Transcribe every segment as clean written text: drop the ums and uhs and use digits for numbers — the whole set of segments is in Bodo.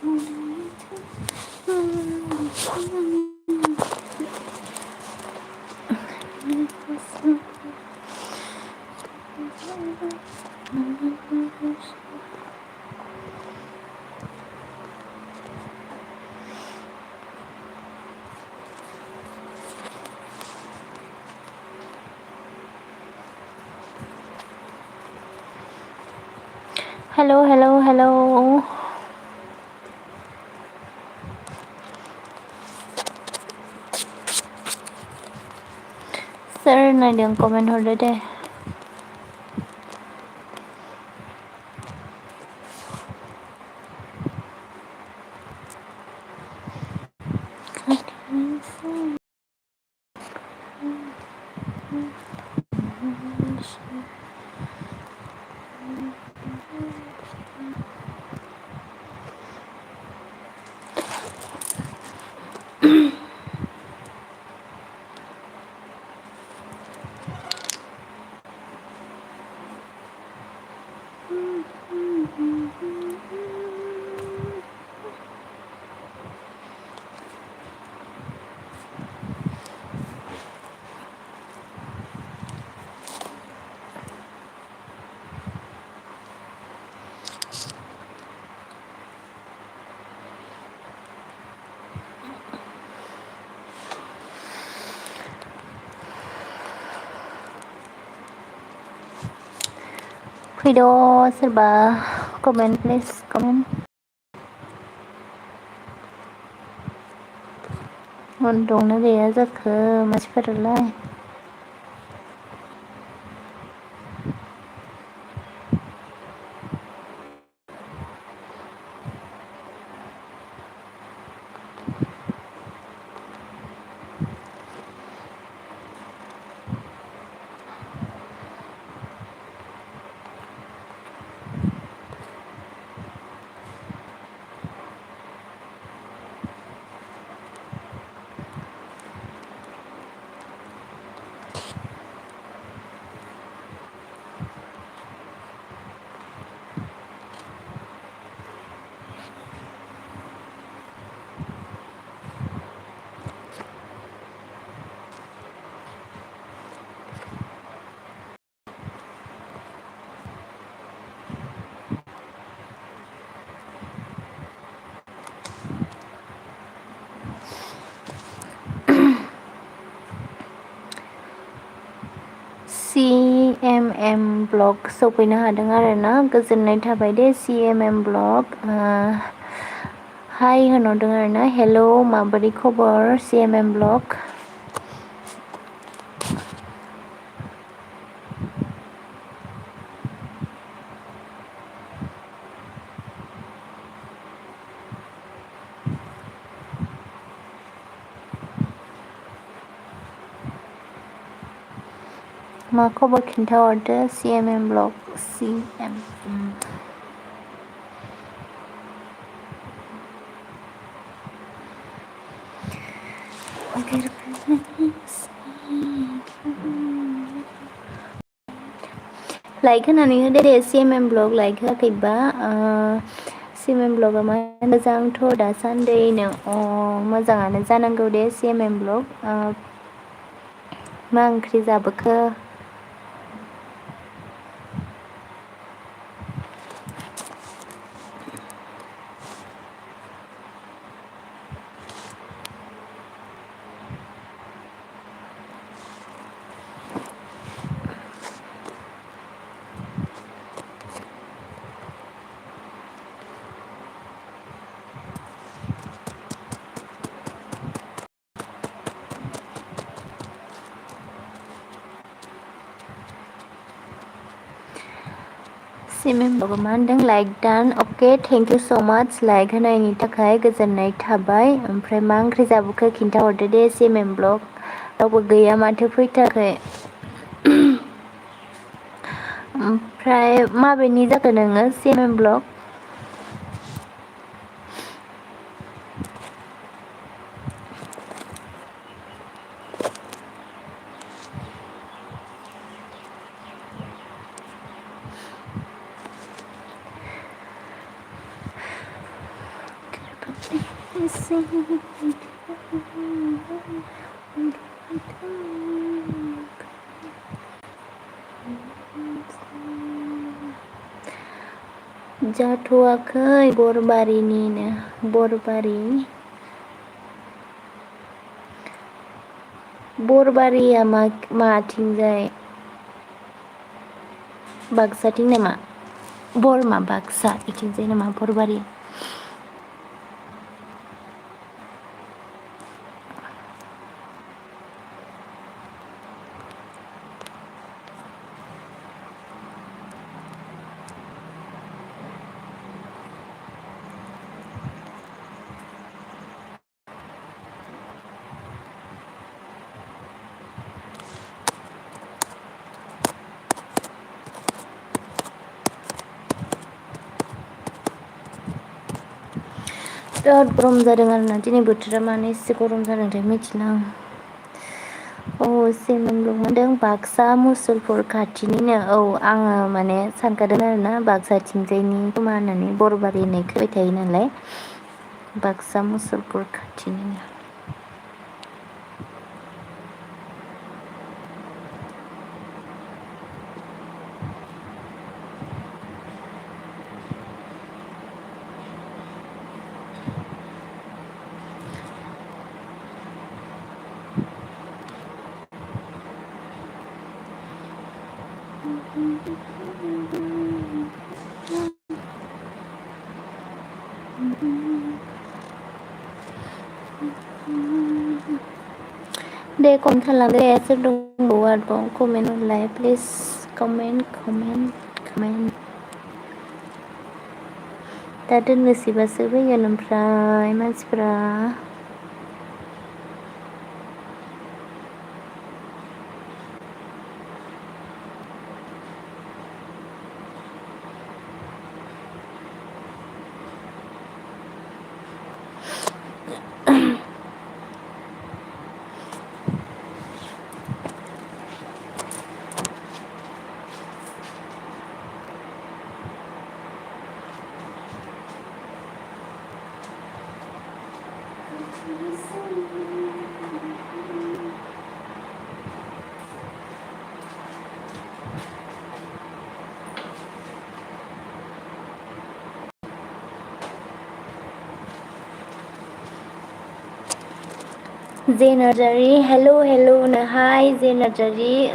hello सोर नायदों कमेन्ट हरदो दे फैद' सोरबा कमेन्ट प्लिज कमेन्ट दंना गैया जाखो मानसिफोरालाय CMM ब्लग सफैनो हादों आरोना गोजोननाय थाबाय दे CMM ब्लग हाय होनहरदों आरोना हेल' माबोरै खबर CMM ब्लग मा खबर खिन्थाहरदो CMM ब्लग CMM लाइक होनानै होदो दे CMM ब्लग लाइक होआखैबा CMM ब्लगा मा मोजांथ' दासान्दै मोजाङानो जानांगौ दे CMM ब्लग मा ओंख्रि जाबोखो CMM ब्लगा मा होनदों like done okay thank you so' much like होनायनि थाखाय गोजोननाय थाबाय ओमफ्राय मा ओंख्रि जाबोखो खिन्थाहरदो दे CMM ब्लग रावबो गैया माथो फैथाराखै ओमफ्राय माबेनि जाखो नोङो CMM ब्लग जाथ'वाखै बरबारिनिनो बरबारिया माथिंजाय बाक्साथिं नामा बरमा बाक्सा इथिंजाय नामा बरबारि बिराद गरम जादों आरोना दिनै बोथोरा मानो एसे गरम जादोंथाय मिथिला आं सेमोन ब्लग मोनदों बाक्सा मुसलपुर खाथिनिनो आङो माने सानखादों आरोना बाक्साथिंजायनि खोमा होननानै बरबारि होननाय खोनाबाय थायो नालाय बाक्सा मुसलपुर खाथिनिनो दे कमेन्ट खालामदे सोर दंबावो आरोबाव कमेन्ट हरलाय प्लिज कमेन्ट दा दोननोसैबासो फैगोन ओमफ्राय मानसिफ्रा जे नार्जारि हेल' हाय जे नार्जारि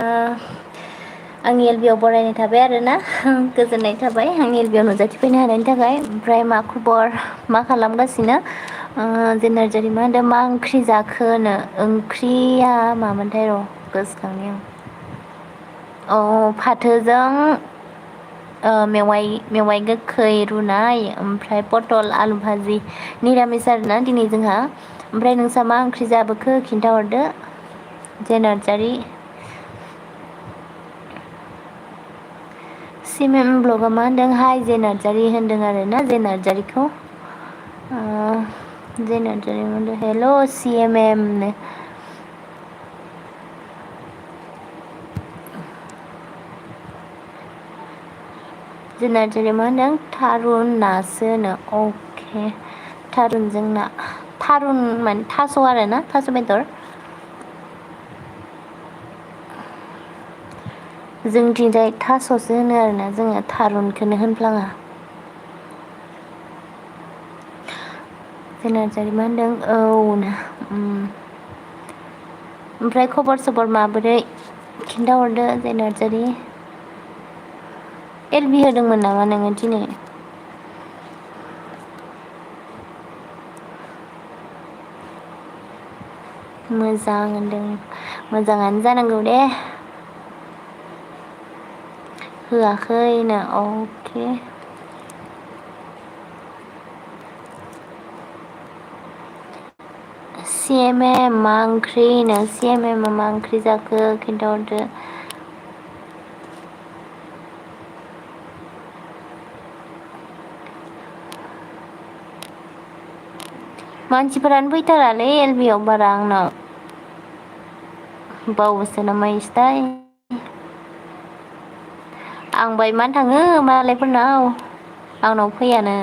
आंनि एलबिआव बरायनाय थाबाय आरोना गोजोननाय थाबाय आंनि एलबिआव नुजाथिफैनो हानायनि थाखाय ओमफ्राय मा खबर मा खालामगासिनो जे नार्जारि मा होनदों मा ओंख्रि जाखोनो ओंख्रिया मामोनथाय र' गोसोखांनि आं फाथोजों मेवाइ गोखै रुनाय ओमफ्राय पटल आलु भाजि निरामिस आरोना दिनै जोंहा ओमफ्राय नोंसा मा ओंख्रि जाबोखो खिन्थाहरदो जे नार्जारि सिमेम ब्लगआ मा होनदों हाय जे नार्जारि होनदों आरोना जे नार्जारिखौ जे नार्जारि होनदों हेल' CMM नो जे नार्जारि मा होनदों थारुन नासो होनो अके थारुनजों ना थारुन माने थास' आरोना थास' बेदर जोंथिंजाय थास'सो होनो आरोना जोङो थारुनखौनो होनफ्लाङा जे नार्जारि मा होनदों नो ओमफ्राय खबर सबर माबोरै खिन्थाहरदो जे नार्जारि एलबि होदोंमोन नामा नोङो दिनै मोजां होनदों मोजाङानो जानांगौ दे होआखैनो अके CMM मा ओंख्रिनो CMM मा ओंख्रि जाखो खिन्थाहरदो मानसिफोरानो फैथारालै एलबिआव बारा आंनाव बावोसो ना मायोसोथाय आं बायमान थाङो मालायफोरनाव आंनाव फैयानो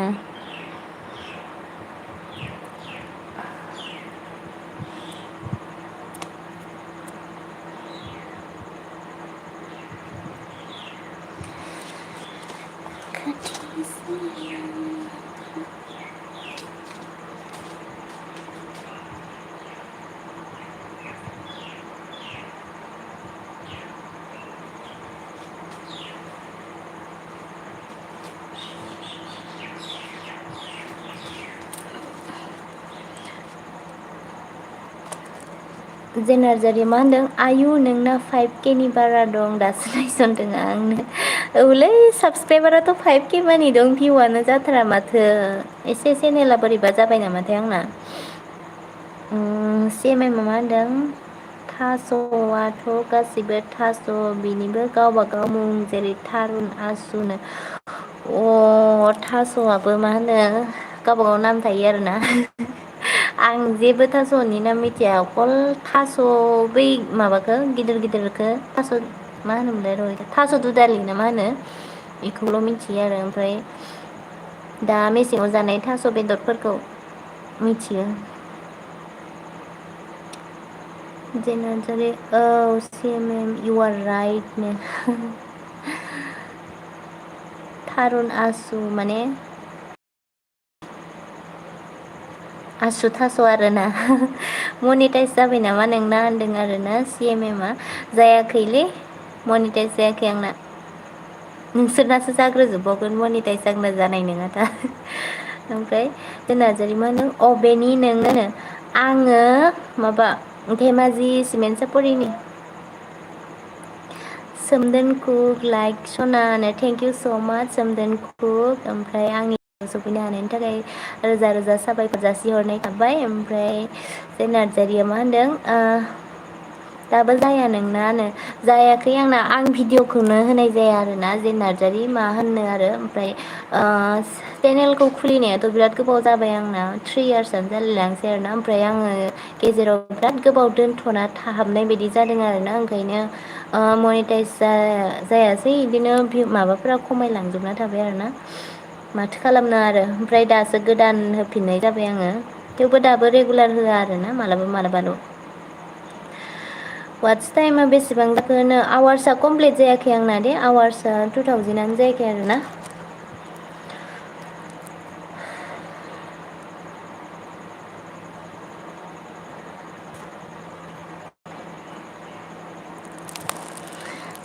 जे नार्जारि मा होनदों आयु नोंना 5K नि बारा दं दासो नायसनदों आंनो औलै साबसक्राइबाराथ' 5K मानि दं भिउआनो जाथारा माथो एसे चेनेला बोरैबा जाबाय नामाथाय आंना CMM मा होनदों थास'आथ' गासिबो थास' बिनिबो गावबागाव मुं जेरै थारुन आसुनो थास'आबो मा होनो गावबागाव नाम थायो आरोना आं जेबो थास'नि नाम मिथिया अकल थास' बै माबाखौ गिदिर गिदिरखौ थास' मा होनोमोनलाय र' थास' दुदालि ना मा होनो बेखौल' मिथियो आरो ओमफ्राय दा मेसेङाव जानाय थास' बेदरफोरखौ मिथियो जे नार्जारि औ CMM इउ आर राइट नो थारुन आसु माने आसु थास' आरोना मनिटाइस जाबाय नामा नोंना होनदों आरोना CMM आ जायाखैलै मनिटाइस जायाखै आंना नोंसोरनासो जाग्रोजोबबावगोन मनिटाइस जागोना जानाय नङा दा ओमफ्राय जे नार्जारि मा होनो अबेनि नोङो आङो माबा Dhemaji cement सापरिनि Somdon cook like सनानो thank you so' माच सोमदोन कुक ओमफ्राय आंनि सफैनो हानायनि थाखाय रोजा रोजा साबायखर जासिहरनाय थाबाय ओमफ्राय जे नार्जारिया मा होनदों दाबो जाया नोंनानो जायाखै आंना आं भिडिअखौनो होनाय जाया आरोना जे नार्जारि मा होननो आरो ओमफ्राय चेनेलखौ खुलिनायाथ' बिराद गोबाव जाबाय आंना 3 इयार्सआनो जालायलांसै आरोना ओमफ्राय आङो गेजेराव बिराद गोबाव दोनथ'ना थाहाबनाय बायदि जादों आरोना ओंखायनो मनिटाइस जायासै बिदिनो माबाफोरा खमायलांजोबना थाबाय आरोना माथो खालामनो आरो ओमफ्राय दासो गोदान होफिननाय जाबाय आङो थेवबो दाबो रेगुलार होआ आरोना मालाबा मालाबाल' वाट्स टाइमा बेसेबां जाखोनो आवार्सआ कमप्लिट जायाखै आंना दे आवार्सआ 2000आनो जायाखै आरोना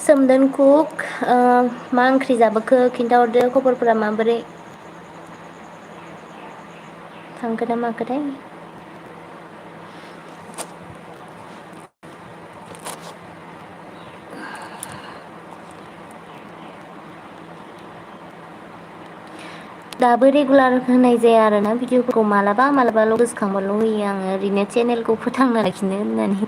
सोमदोन कुक मा ओंख्रि जाबोखो खिन्थाहरदो खबरफोरा माबोरै थांखोना माखोथाय दाबो रेगुलार होनाय जाया आरोना भिडिअफोरखौ मालाबा मालाबाल' गोसोखांबाल' होयो आङो ओरैनो चेनेलखौ फोथांना लाखिनो होननानै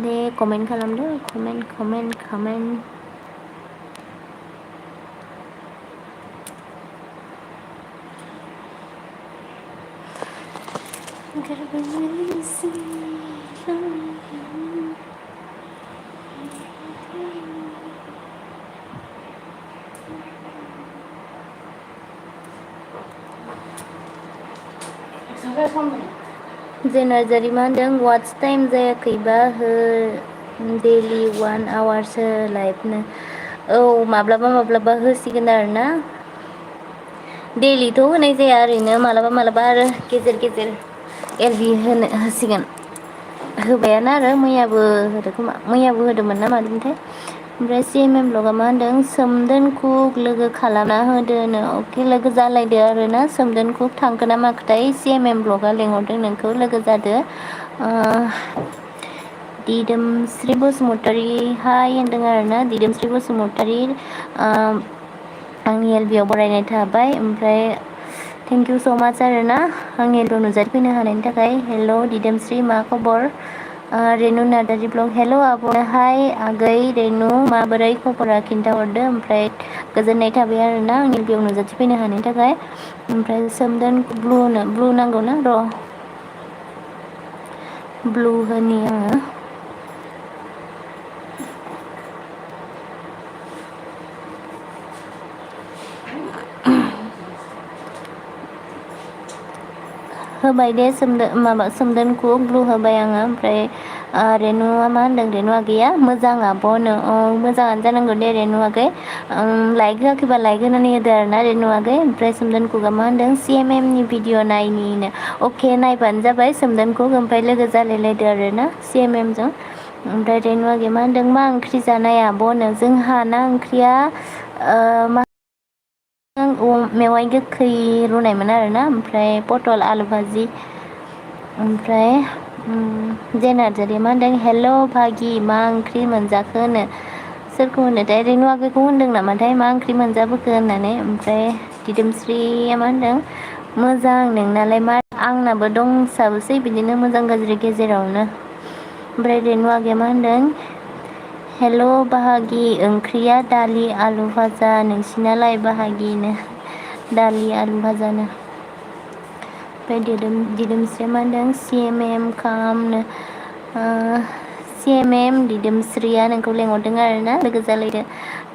दे कमेन्ट खालामदो कमेन्ट जे नार्जारि मा होनदों वाट्स टाइम जायाखैबा हो डेलि 1 आवार्स हो लाइभनो औ माब्लाबा माब्लाबा होसिगोन आरोना दैलिथ' होनाय जाया ओरैनो मालाबा मालाबा आरो गेजेर गेजेर एलबि होसिगोन होबायानो आरो मैयाबो होदो खोमा मैयाबो होदोंमोन ना मादोंमोनथाय ओमफ्राय CMM ब्लगा मा होनदों सोमदोन कुक लोगो खालामना होदोनो अके लोगो जालायदो आरोना सोमदोन कुक थांखो ना माखोथाय CMM ब्लगा लेंहरदों नोंखौ लोगो जादो दिदोमस्रि बसुमतारी हाय होनदों आरोना दिदोमस्रि बसुमतारी आंनि एलबिआव बरायनाय थाबाय ओमफ्राय थेंक इउ स' माच आरोना आंनि एलबिआव नुजाथिफैनो हानायनि थाखाय हेल' दिदोमस्रि मा खबर रेनु नार्जारि ब्लग हेल' आब'हाय आगै रेनु माबोरै खबरा खिन्थाहरदो ओमफ्राय गोजोननाय थाबाय आरोना आंनि एलबिआव नुजाथिफैनो हानायनि थाखाय ओमफ्राय सोमदोन ब्लु नांगौ ना र' ब्लु होनि आङो होबाय दे सोमदोन कुक ब्लु होबाय आङो ओमफ्राय रेनुआ मा होनदों रेनु आगैया मोजां आब'नो मोजाङानो जानांगौ दे रेनु आगै लाइक होआखैबा लाइक होनानै होदो आरोना रेनु आगै ओमफ्राय सोमदोन कुकआ मा होनदों CMM नि भिडिअ नायनिनो अके नायबानो जाबाय सोमदोन कुक ओमफ्राय लोगो जालायलायदो आरोना CMM जों ओमफ्राय रेनु आगै मा होनदों मा ओंख्रि जानाय आब'नो जोंहा ना ओंख्रिया मा मेवाइ गोखै रुनायमोन आरोना ओमफ्राय पटल आलु भाजि ओमफ्राय जेनार्जारिया मा होनदों हेल' भागि मा ओंख्रि मोनजाखो होनो सोरखौ होनोथाय रेनु आगैखौ होनदों नामाथाय मा ओंख्रि मोनजाबोखो होननानै ओमफ्राय दिदोमस्रिया मा होनदों मोजां नोंनालाय मा आंनाबो दंसाबोसै बिदिनो मोजां गाज्रि गेजेरावनो ओमफ्राय रेनु आगैया मा होनदों हेल' बाहागि ओंख्रिया दालि आलु भाजा नोंसिनालाय बाहागिनो दालि आलु भाजानो ओमफ्राय दिदोमस्रिया मा होनदों CMM खालामनो CMM दिदोमस्रिया नोंखौ लेंहरदों आरोना लोगो जालायदो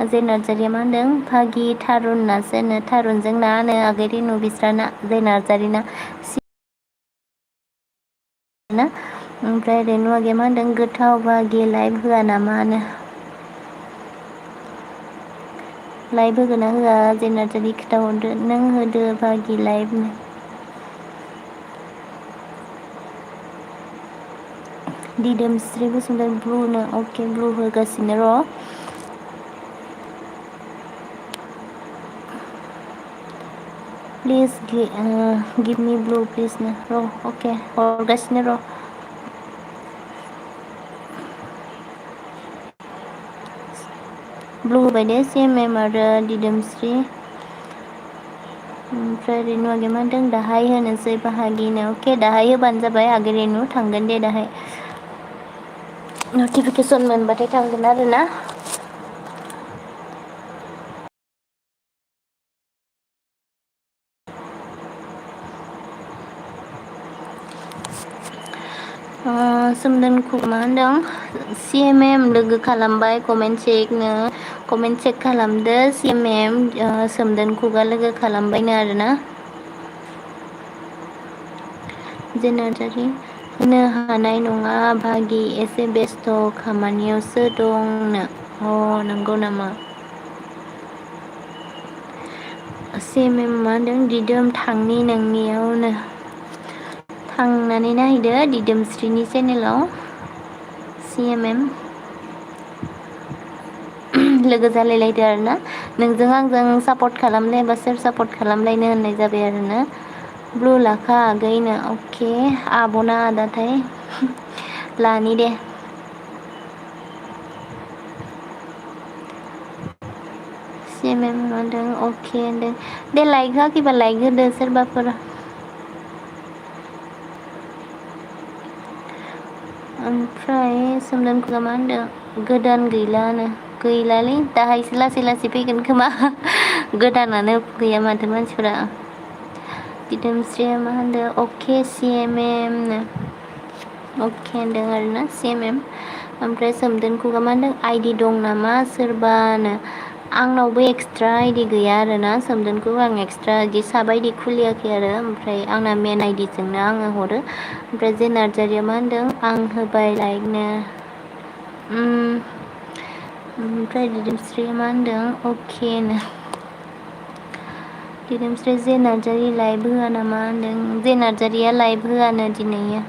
जे नार्जारिया मा होनदों भागि थारुन नासो होनो थारुनजों ना होनो आगै रेनु बिस्राना जे नार्जारिना ना ओमफ्राय रेनु आगैया मा होनदों गोथाव भागि लाइभ होआ नामानो लाइभ होगोन ना होआ जे नार्जारि खिथाहरदो नों होदो भागि लाइभ दिदोमस्रि बसुमतारी ब्लुनो अके ब्लु होगासिनो र' प्लिज गिभ मी ब्लु प्लिजनो र' अके हरगासिनो र' ब्लु होबाय दे CMM आरो दिदोमस्रि ओमफ्राय रेनु आगैया मा होनदों दाहाय होनोसै बाहागिनो अके दाहाय होबानो जाबाय आगै रेनु थांगोन दे दाहाय नटिफिकेसन मोनबाथाय थांगोन आरोना सोमदोनखौ मा होनदों CMM लोगो खालामबाय कमेन्ट चेक खालामदो CMM सोमदोन खुगा लोगो खालामबायनो आरोना जे नार्जारि होनो हानाय नङा भागि एसे बेस्थ' खामानियावसो दंनो नंगौ नामा CMM मा होनदों दिदोम थांनि नोंनियावनो थांनानै नायदो दिदोमस्रिनि चेनेलाव CMM लोगो जालायलायदो आरोना नोंजों आंजों सापर्ट खालामलायबा सोर सापर्ट खालामलायनो होननाय जाबाय आरोना ब्लु लाखा आगैनो अके आब'ना आदाथाय लानि दे CMM होनदों अके होनदों दे लाइक होआखैबा लाइक होदो सोरबाफोर ओमफ्राय सोमदोनखौ मा होनदों गोदान गैलालै दाहायसो लासै लासै फैगोन खोमा गोदानानो गैया माथो मानसिफोरा दिदोमस्रिया मा होनदों अके CMM नो अके होनदों आरोना CMM ओमफ्राय सोमदोनखौगा मा होनदों आइडि दं नामा सोरबानो आंनावबो एक्सट्रा आइडि गैया आरोना सोमदोनखौ आं एक्सट्रा बिदि साब आइडि खुलियाखै आरो ओमफ्राय आंना मेन आइडिजोंनो आङो हरो ओमफ्राय जे नार्जारिया मा होनदों आं होबाय लाइकनो ओमफ्राय दिदोमस्रिया मा होनदों अकेनो दिदोमस्रि जे नार्जारि लाइभ होआ नामा होनदों जे नार्जारिया लाइभ होआनो दिनैयो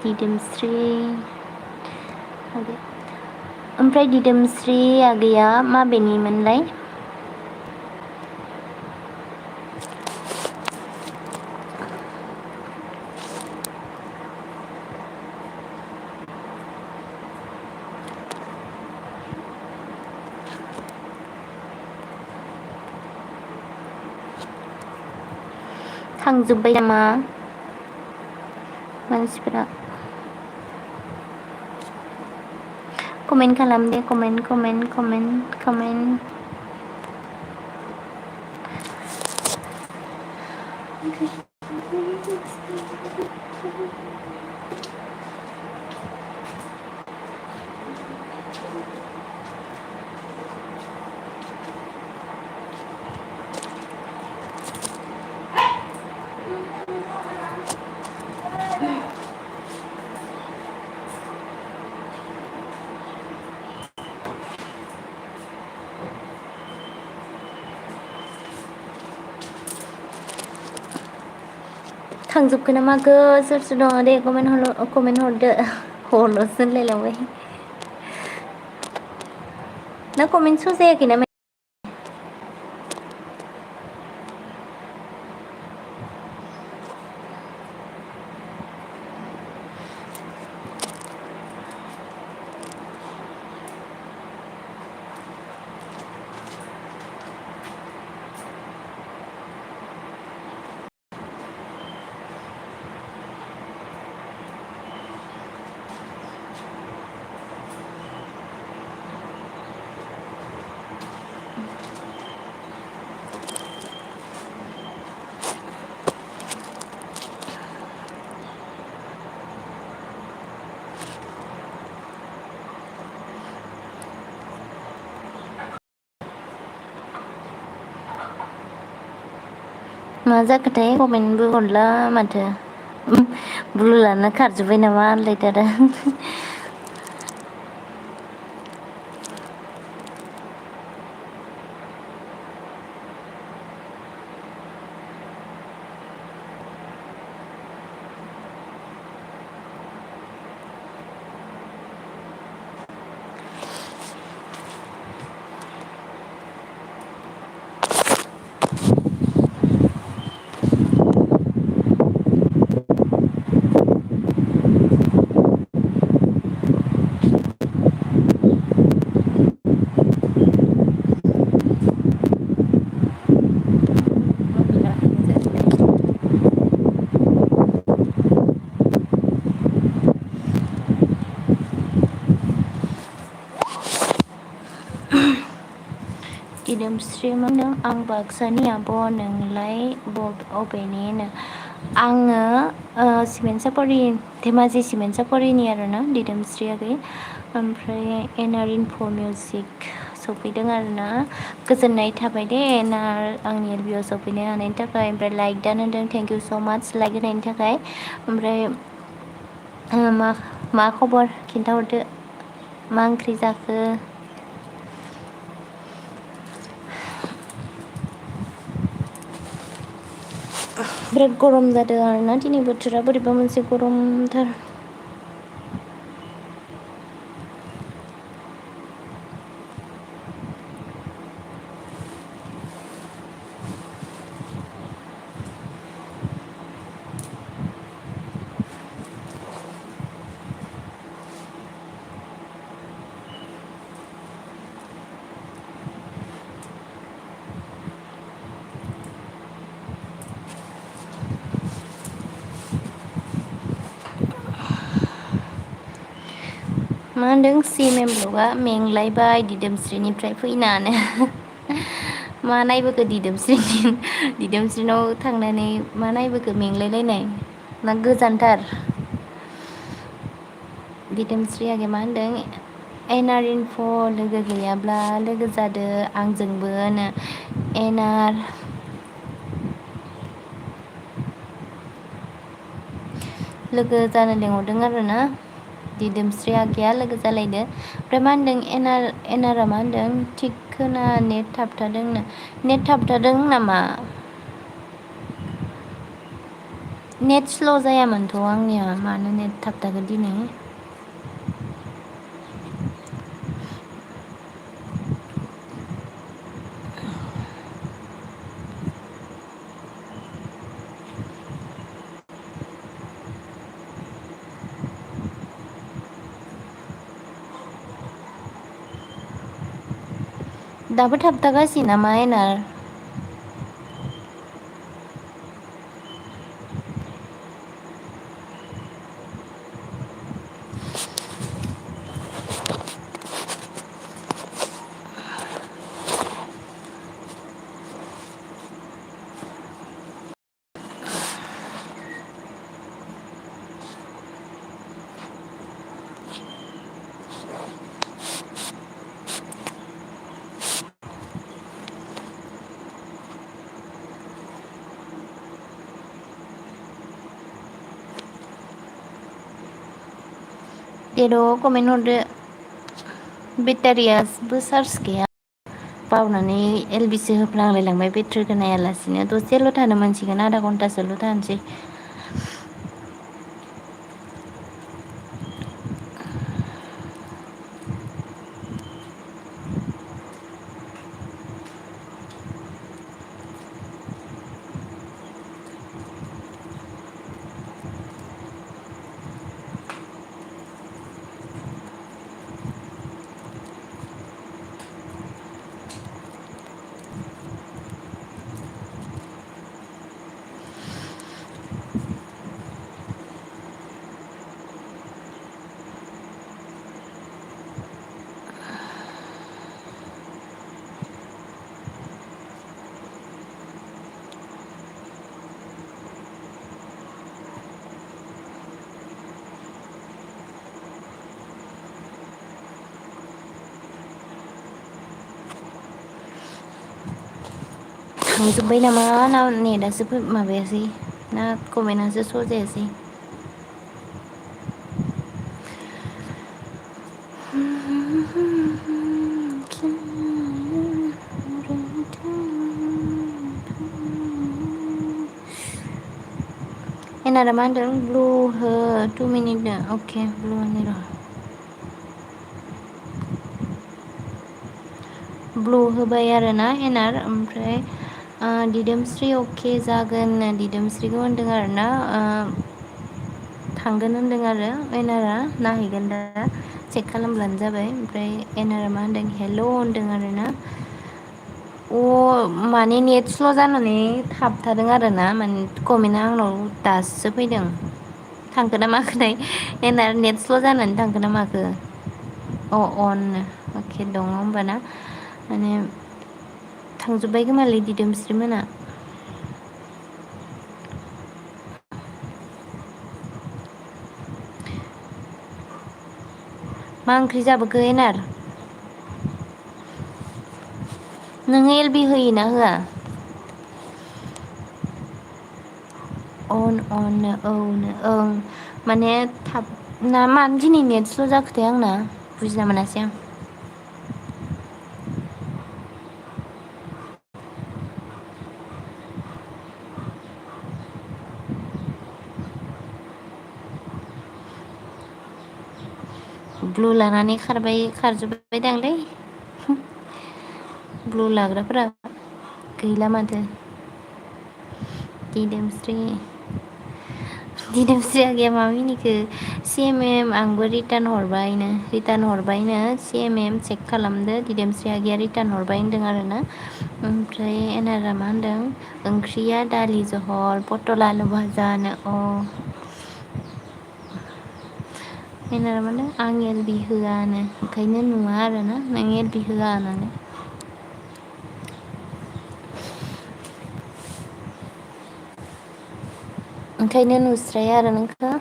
दिदोमस्रि ओमफ्राय दिदोमस्रि आगैया माबेनिमोनलाय थांजोब्बाय नामा मानसिफोरा कमेन्ट खालाम दे कमेन्ट थांजोबखो ना माखो सोर सोर दङ दे कमेन्ट हरदो हरल'सो होनलायलांबाय ना कमेन्ट श' जायाखै ना मा जाखोथाय कमेन्टबो हरला माथो ब्लुलाना खारजोब्बाय नामा आनलायथारो दिदोमस्रि मोनदों आं बाक्सानि आब' नोंलाय अबेनिनो आङो सिमेन्ट सापरि धेमाजि सिमेन्ट सापरिनि आरोना दिदोमस्रि आगै ओमफ्राय एनआर इनफ' मिउजिक सफैदों आरोना गोजोननाय थाबाय दे एनआर आंनि एलबिआव सफैनो हानायनि थाखाय ओमफ्राय लाइक दान होदों thank you so' much like होनायनि थाखाय ओमफ्राय मा खबर खिन्थाहरदो मा ओंख्रि जाखो बिराद गरम जादों आरोना दिनै बोथोरा बोरैबा मोनसे गरमथार मा होनदों सिएमएम ब्लगआ मेंलायबाय दिदोमस्रिनिफ्राय फैनानै मा नायबोखो दिदोमस्रिनाव थांनानै मा नायबोखो मेंलायलायनाय ना गोजानथार दिदोमस्रि आगै मा होनदों एनआर इनफ' लोगो गैयाब्ला लोगो जादो आंजोंबो एनआर लोगो जानो लिंहरदों आरोना दिदोमस्रि आगैया लोगो जालायदो ओमफ्राय मा होनदों एनआरआ मा होनदों थिग खोना नेट थाबथादोंनो नेट थाबथादों नामा नेट स्ल' जायामोनथ' आंनिया मानो नेट थाबथागोन दिनै दाबो थाबथागासिनो नामा एनार देर' कमेन्ट हरदो बेटारियाबो चार्ज गैया बावनानै एलबिसो होफ्लांलायलांबाय बेटारिखौ नायालासिनो दसेल' थानो मोनसिगोन आधा घन्टासोल' थानोसै थांजोब्बाय नामा ना नेटासो माबायासै ना कमेन्टआसो श' जायासै। एनारा मा होनदों ब्लु हो 2 मिनिट अके ब्लु होनि र'। ब्लु होबाय आरोना एनार ओमफ्राय दिदोमस्रि अके जागोन दिदोमस्रिखौ होनदों आरोना थांगोन होनदों आरो एनारा नायहैगोन दा चेक खालामब्लानो जाबाय। ओमफ्राय एनारा मा होनदों हेल' होनदों आरोना माने नेट स्ल' जानानै थाबथादों आरोना माने कमेन्टआ आंनाव दासो फैदों। थांखो ना माखोथाय एनार नेट स्ल' जानानै थांखो ना माखो अन अके दङ होमबाना माने थांजोब्बाय खोमालै दिदोमस्रि मोना। मा ओंख्रि जाबोखो एनार? नोङो एल बि होयोना होआ? अन औनो ओं माने थाब ना मानो दिनै नेट स्ल' जाखोथाय आंना बुजिना मोनासै आं। ब्लु लानानै खारजोब्बाय दांलै ब्लु लाग्राफोरा गैला माथो। दिदोमस्रि आगैया मा मिनिखो CMM आंबो रिटार्न हरबायनो CMM चेक खालामदो दिदोमस्रि आगैया रिटार्न हरबाय होनदों आरोना। ओमफ्राय एनारा मा होनदों ओंख्रिया दालि जहल पटल आलु भाजानो एनारा मा होनदों आं एल बि होआनो ओंखायनो नुवा आरोना नों एल बि होआ होननानै। ओंखायनो नुस्राया आरो नोंखौ।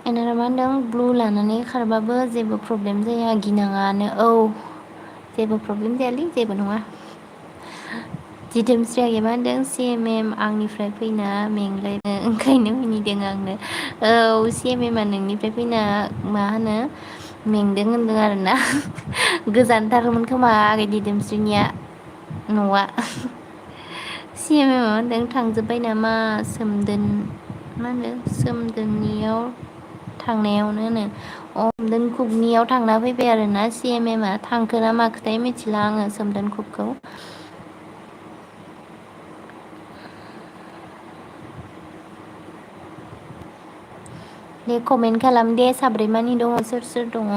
एनारा मा होनदों ब्लु लानानै खारबाबो जेबो प्रब्लेम जाया गिनाङानो जेबो प्रब्लेम जायालै जेबो नङा। दिदोमस्रि आगैया मा होनदों CMM आंनिफ्राय फैना मेंलायदों ओंखायनो मिनिदों आंनो CMM आ नोंनिफ्राय फैना मा होनो मेंदों होनदों आरोना गोजानथारमोन खोमा आगै दिदोमस्रिनिया न'आ। CMM आ होनदों थांजोब्बाय नामा मा होनो सोमदोननियाव थांनायावनो सोमदोनकुकनियाव थांना फैबाय आरोना CMM आ थांखोना माखोथाय मिथिला आङो सोमदोनकुकखौ। दे कमेन्ट खालाम दे साब्रैमानि दङ सोर सोर दङ।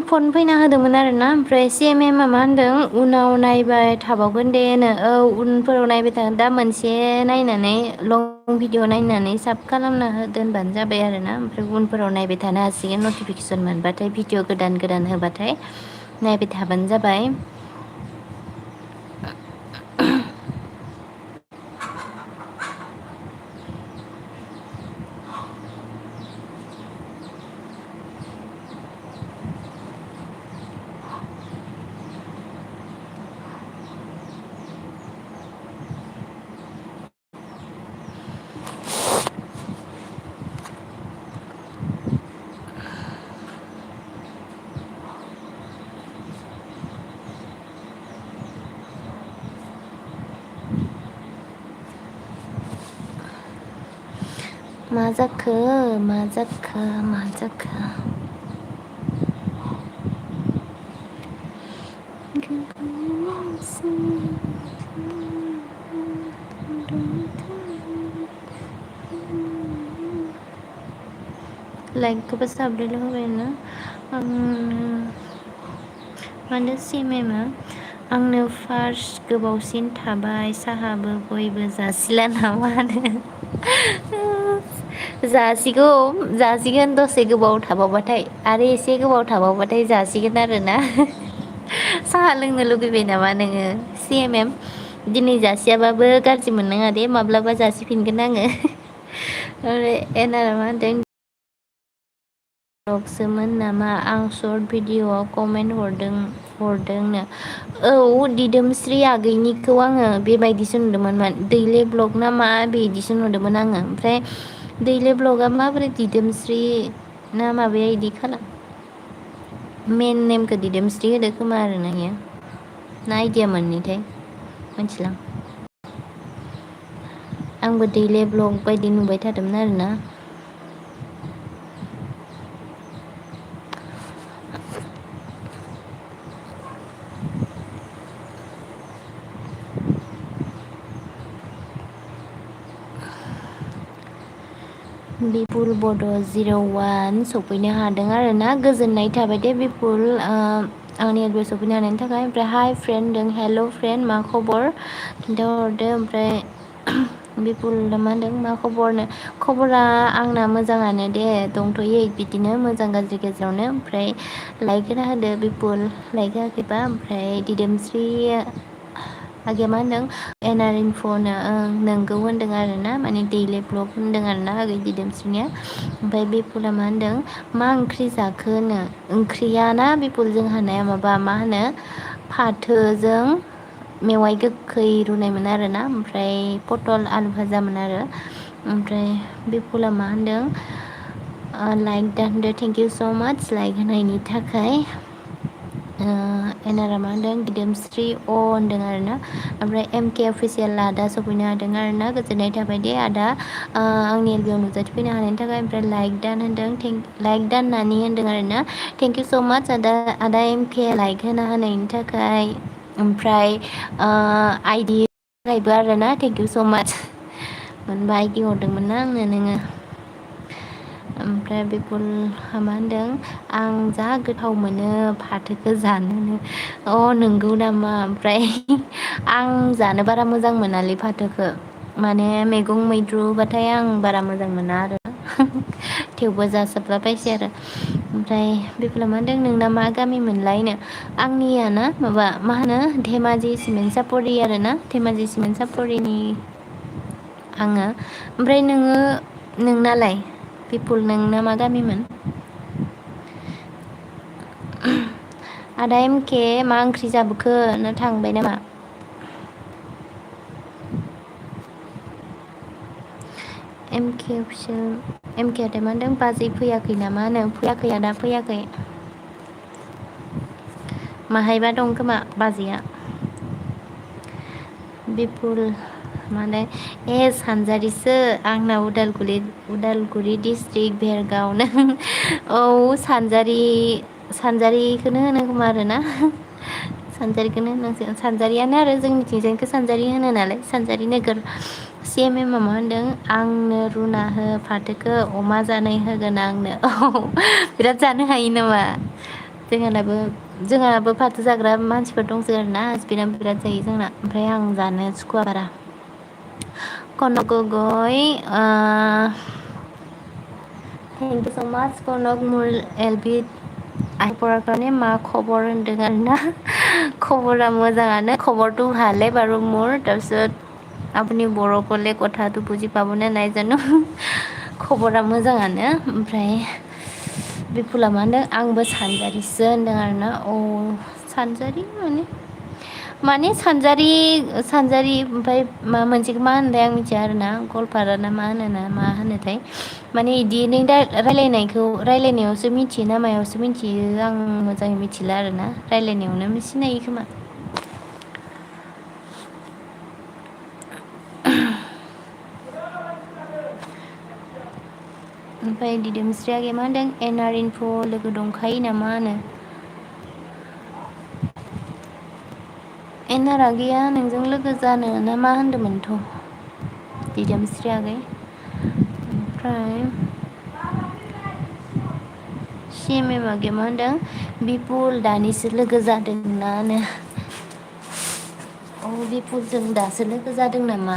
फन फैना होदोंमोन आरोना ओमफ्राय CMM आ मा होनदों उनाव नायबाय थाबावगोन दे उनफोराव नायबाय थागोन दा मोनसे नायनानै लं भिडिअ नायनानै साब खालामना दोनबानो जाबाय आरोना ओमफ्राय उनफोराव नायबाय थानो हासिगोन नटिफिकेसन मोनबाथाय भिडिअ गोदान होबाथाय नायबाय थाबानो जाबाय। मा जाखो मा जाखो मा जाखो लाइकखौबो साबदेल होबाय ना मानो सिमेमा आंनो फार्स्ट गोबावसिन थाबाय साहाबो गयबो जासिला नामा जासिगोन दसे गोबाव थाबावबाथाय आरो एसे गोबाव थाबावबाथाय जासिगोन आरोना साहा लोंनो लुगैबाय नामा नोङो सि एम एम दिनै जासियाबाबो गाज्रि मोननाङा दे माब्लाबा जासिफिनगोन आङो ओमफ्राय एनारा मा होनदों ब्लगसोमोन नामा आं सर्ट भिडिअआव कमेन्ट हरदोंनो औ दिदोमस्रि आगैनिखौ आङो बेबायदिसो नुदोंमोन दैले ब्लग ना मा बिदिसो नुदोंमोन आङो ओमफ्राय दैले ब्लगा माबोरै दिदोमस्रि ना माबाया इदि खालाम मेन नेमखौ दिदोमस्रि होदो खोमा आरो नोंनिया ना आइदिया मोननिथाय मिथिला आंबो दैले ब्लग बायदि नुबाय थादोंमोन आरोना बिपुल बड' 01 सफैनो हादों आरो ना गोजोननाय थाबाय दे बिपुल आंनि एड्रेस सफैनो हानायनि थाखाय ओमफ्राय हाय फ्रेन्ड होनदों हेल' फ्रेन्ड मा खबर खिन्थाहरदो ओमफ्राय बिपुल मा होनदों मा खबरनो खबरा आंना मोजाङानो दे दंथ'यो बिदिनो मोजां गाज्रि गेजेरावनो ओमफ्राय लाइक होना होदो बिपुल लाइक होआखैबा ओमफ्राय दिदोमस्रि आगैया मा होनदों एनआर इनफ'नो नोंगौ होनदों आरो ना माने दैलि ब्लग होनदों आरो ना आगै दिदोमस्रिनिया ओमफ्राय बिपुला मा होनदों मा ओंख्रि जाखो होनो ओंख्रिया ना बिपुल जों हानाया माबा मा होनो फाथोजों मेवाइ गोखै रुनायमोन आरो ना ओमफ्राय पटल आलु भाजामोन आरो ओमफ्राय बिपुला मा होनदों लाइक दा होनदों thank you so' much like होनायनि थाखाय एनारा मा होनदों दिदोमस्रि होनदों आरो ना ओमफ्राय एमके अफिसियेल आदा सफैनो हादों आरो ना गोजोननाय थाबाय दे आदा आंनि एलबियाव नुजाथिफैनो हानायनि थाखाय ओमफ्राय लाइक दान होनदों लाइक दाननानै होनदों आरो ना थेंक इउ स' माच आदा एमके लाइक होना होनायनि थाखाय ओमफ्राय आइडि थाखायबो आरो ना थेंक इउ स' माच मोनबा आइडि हरदोंमोन ना आंनो नोङो ओमफ्राय बिपुल मा होनदों आं जा गोथाव मोनो फाथोखौ जानोनो नंगौ नामा ओमफ्राय आं जानो बारा मोजां मोनालै फाथोखौ माने मैगं मैद्रुबाथाय आं बारा मोजां मोना आरो थेवबो जासाबलाबायसै आरो ओमफ्राय बिपुला मा होनदों नोंना मा गामि मोनलायनो आंनिया ना माबा मा होनो धेमाजि सिमेन्ट सापरि आरो ना धेमाजि सिमेन्ट सापरिनि आङो ओमफ्राय नोंनालाय बिपुल नोंना मा गामिमोन आदा एमके मा ओंख्रि जाबोखो ना थांबाय नामा एमके अफिसियेल एमके आदा मा होनदों बाजै फैयाखै नामा होनो फैयाखै आदा फैयाखै माहायबा दं खोमा बाजैया बिपुल माने सानजारिसो आंना उदालगुरि डिस्ट्रिक्ट भेरगाव नों औ सानजारिखौनो होनो खोमा आरोना सानजारिखौनो होनांसिगोन सानजारियानो आरो जोंनिथिंजायखौ सानजारि होनो नालाय सानजारि नोगोर CMM मा होनदों आंनो रुना हो फाथोखौ अमा जानाय होगोन आंनो बिराद जानो हायो नामा जोंहाबो फाथो जाग्रा मानसिफोर दंसै आरोना हासबेन्डआबो बिराद जायो जोंना ओमफ्राय आं जानो सुखुवा बारा कनक गगৈ थेंक इउ स' माच कनक मुर एलबि आइपराखाने मा खबर होनदों आरोना खबरा मोजाङानो खबरটো ভালে বাৰু মোৰ তাৰপিছত আপুনি বড়ো ক'লে কথাটো বুজি পাবনে নাই জানো खबरा मोजाङानो ओमफ्राय बिपुला मा होनदों आंबो सानजारिसो होनदों आरोना सानजारि माने सानजारि ओमफ्राय मोनसेखौ मा होनथाय आं मिथिया आरोना गवालपारा ना मा होनोथाय माने बिदि नों दा रायलायनायावसो मिथियो ना मायावसो मिथियो आं मोजाङै मिथिला आरोना रायलायनायावनो सिनायो खोमा ओमफ्राय दिदोमस्रि आगैया मा होनदों एनआर इनफ' लोगो दंखायो नामा होनो एनआर आगैया नोंजों लोगो जानो ना मा होनदोंमोनथ' दिदोमस्रि आगै ओमफ्राय CMM आगे मा होनदों बिपुल दानिसो लोगो जादोंनानो। अ बिपुलजों दासो लोगो जादों नामा?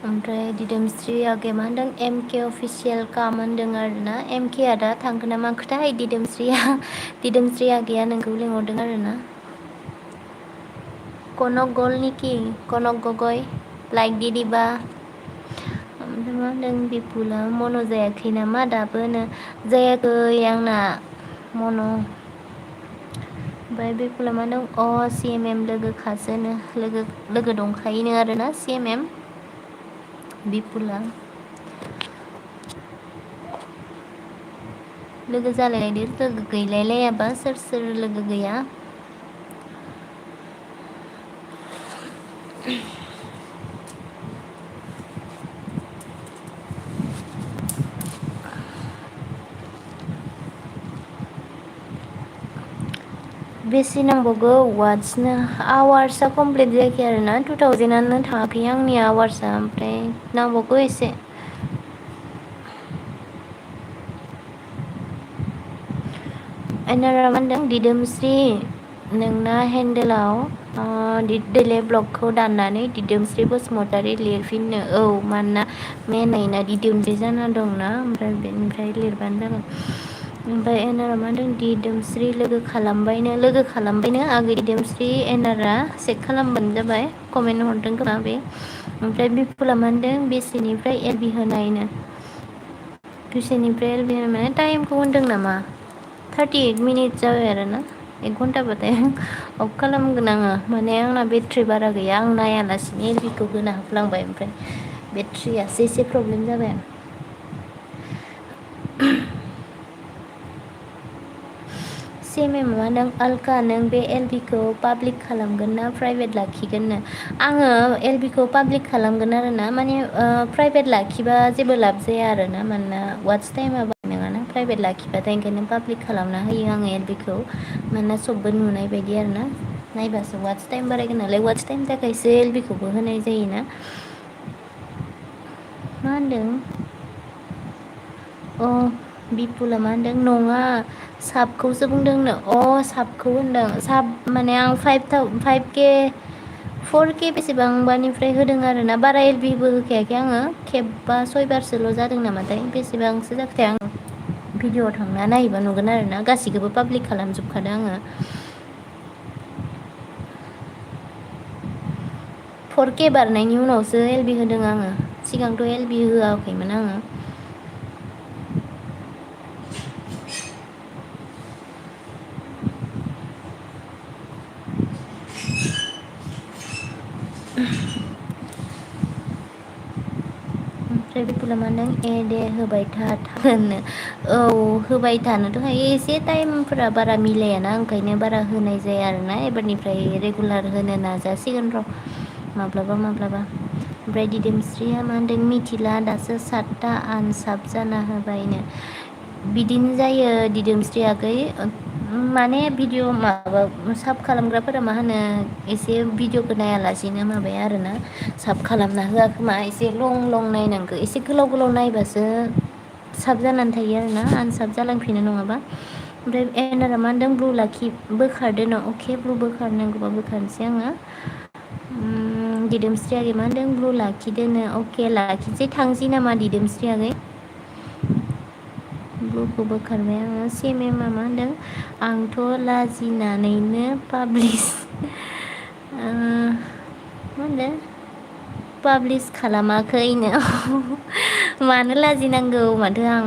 ओमफ्राय दिदोमस्रि आगैया मा होनदों MK अफिसियेल काम होनदों आरोना। MK आ दा थांखो ना माखोथाय दिदोमस्रि आगैया नोंखौ लिंहरदों आरोना। कनक गल निखि कनक गगै लाइक दिदिबा। ओमफ्राय मा होनदों बिपुला मन' जायाखै नामा दाबोनो जायाखै आंना मन'। ओमफ्राय बिपुला मा होनदों CMM लोगोखासोनो लोगो दंखायोनो आरोना CMM बिपुला। लोगो जालायलायदो लोगो गैलायलायाबा सोर सोर लोगो गैया। बेसे नांबावगौ वाट्सनो आवार्सआ कमप्लिट जायाखै आरोना 2000आनो थाङाखै आंनि आवार्सआ ओमफ्राय नांबावगौ एसे। एनारा मा होनदों दिदोमस्रि नोंना हेन्देलाव डिलेट ब्लगखौ दाननानै दिदोमस्रि बसुमतारी लिरफिननो। औ मानोना मेनैना दिदोमस्रि जाना दंना ओमफ्राय बेनिफ्राय लिरबानो जागोन। ओमफ्राय एनारा मा होनदों दिदोमस्रि लोगो खालामबायनो आगै दिदोमस्रि एनारा चेक खालामबानो जाबाय कमेन्ट हरदों खोमा बे। ओमफ्राय बिपुला मा होनदों बेसेनिफ्राय एलबि होनायनो। बेसेनिफ्राय एलबि होनाय माने टाइमखौ होनदों नामा? 38 मिनिट जाबाय आरोना 1 घन्टाबाथाय अफ खालामगोन आङो माने आंना बेटारि बारा गैया आं नायालासिनो एलबिखौ होना होफ्लांबाय ओमफ्राय बेटारियासो एसे प्रब्लेम जाबाय। CMM मा होनदों अलका नों बे एलबिखौ पाब्लिक खालामगोन ना प्राइभेट लाखिगोननो। आङो एलबिखौ पाब्लिक खालामगोन आरोना माने प्राइभेट लाखिबा जेबो लाब जाया आरोना मानोना वाट्स टाइमा बारा नङाना प्राइभेट लाखिबाथाय ओंखायनो पाब्लिक खालामना होयो आङो एलबिखौ मानोना सबबो नुनाय बायदि आरोना नायबासो वाट्स टाइम बारायगोन नालाय वाट्स टाइमनि थाखायसो एलबिखौबो होनाय जायोना। मा होनदों बिपुला मा होनदों नङा साबखौसो बुंदोंनो साबखौ होनदों साब माने आं 5K 4K बेसेबांबानिफ्राय होदों आरोना बारा एलबिबो होखायाखै आङो खेबबा 6 बारसोल' जादों नामाथाय बेसेबांसो जाखोथाय आं भिडिअ'आव थांना नायहैबा नुगोन आरोना गासैखौबो पाब्लिक खालामजोबखादों आङो। 4K बारनायनि उनावसो एलबि होदों आङो सिगांथ' एलबि होआखैमोन आङो। ओमफ्राय बिपुला मा होनदों दे होबाय थानो औ होबाय थानोथ' हायो एसे टाइमफोरा बारा मिलायाना ओंखायनो बारा होनाय जाया आरोना एबारनिफ्राय रेगुलार होनो नाजासिगोन र' माब्लाबा ओमफ्राय दिदोमस्रिया मा होनदों मिथिला दासो 7ता आनसाब जाना होबायनो। बिदिनो जायो दिदोमस्रि आगै माने भिडिअ माबा साब खालामग्राफोरा मा होनो एसे भिडिअखौ नायालासेनो माबाया आरोना साब खालामना होआ खोमा एसे लं नायनांगौ एसे गोलाव नायबासो साब जानानै थायो आरोना आनसाब जालांफिनो नङाबा। ओमफ्राय एनारा मा होनदों ब्लु लाखि बोखारदो अके ब्लु बोखारनांगौबा बोखारनोसै आङो। दिदोमस्रि आगै मा होनदों ब्लु लाखिदोनो अके लाखिसै थांसै नामा दिदोमस्रि आगै ब्लुखौ बोखारबाय आङो। CMM आ मा होनदों आंथ' लाजिनानैनो पाब्लिस मा होनदों पाब्लिस खालामाखैनो मानो लाजिनांगौ माथो आं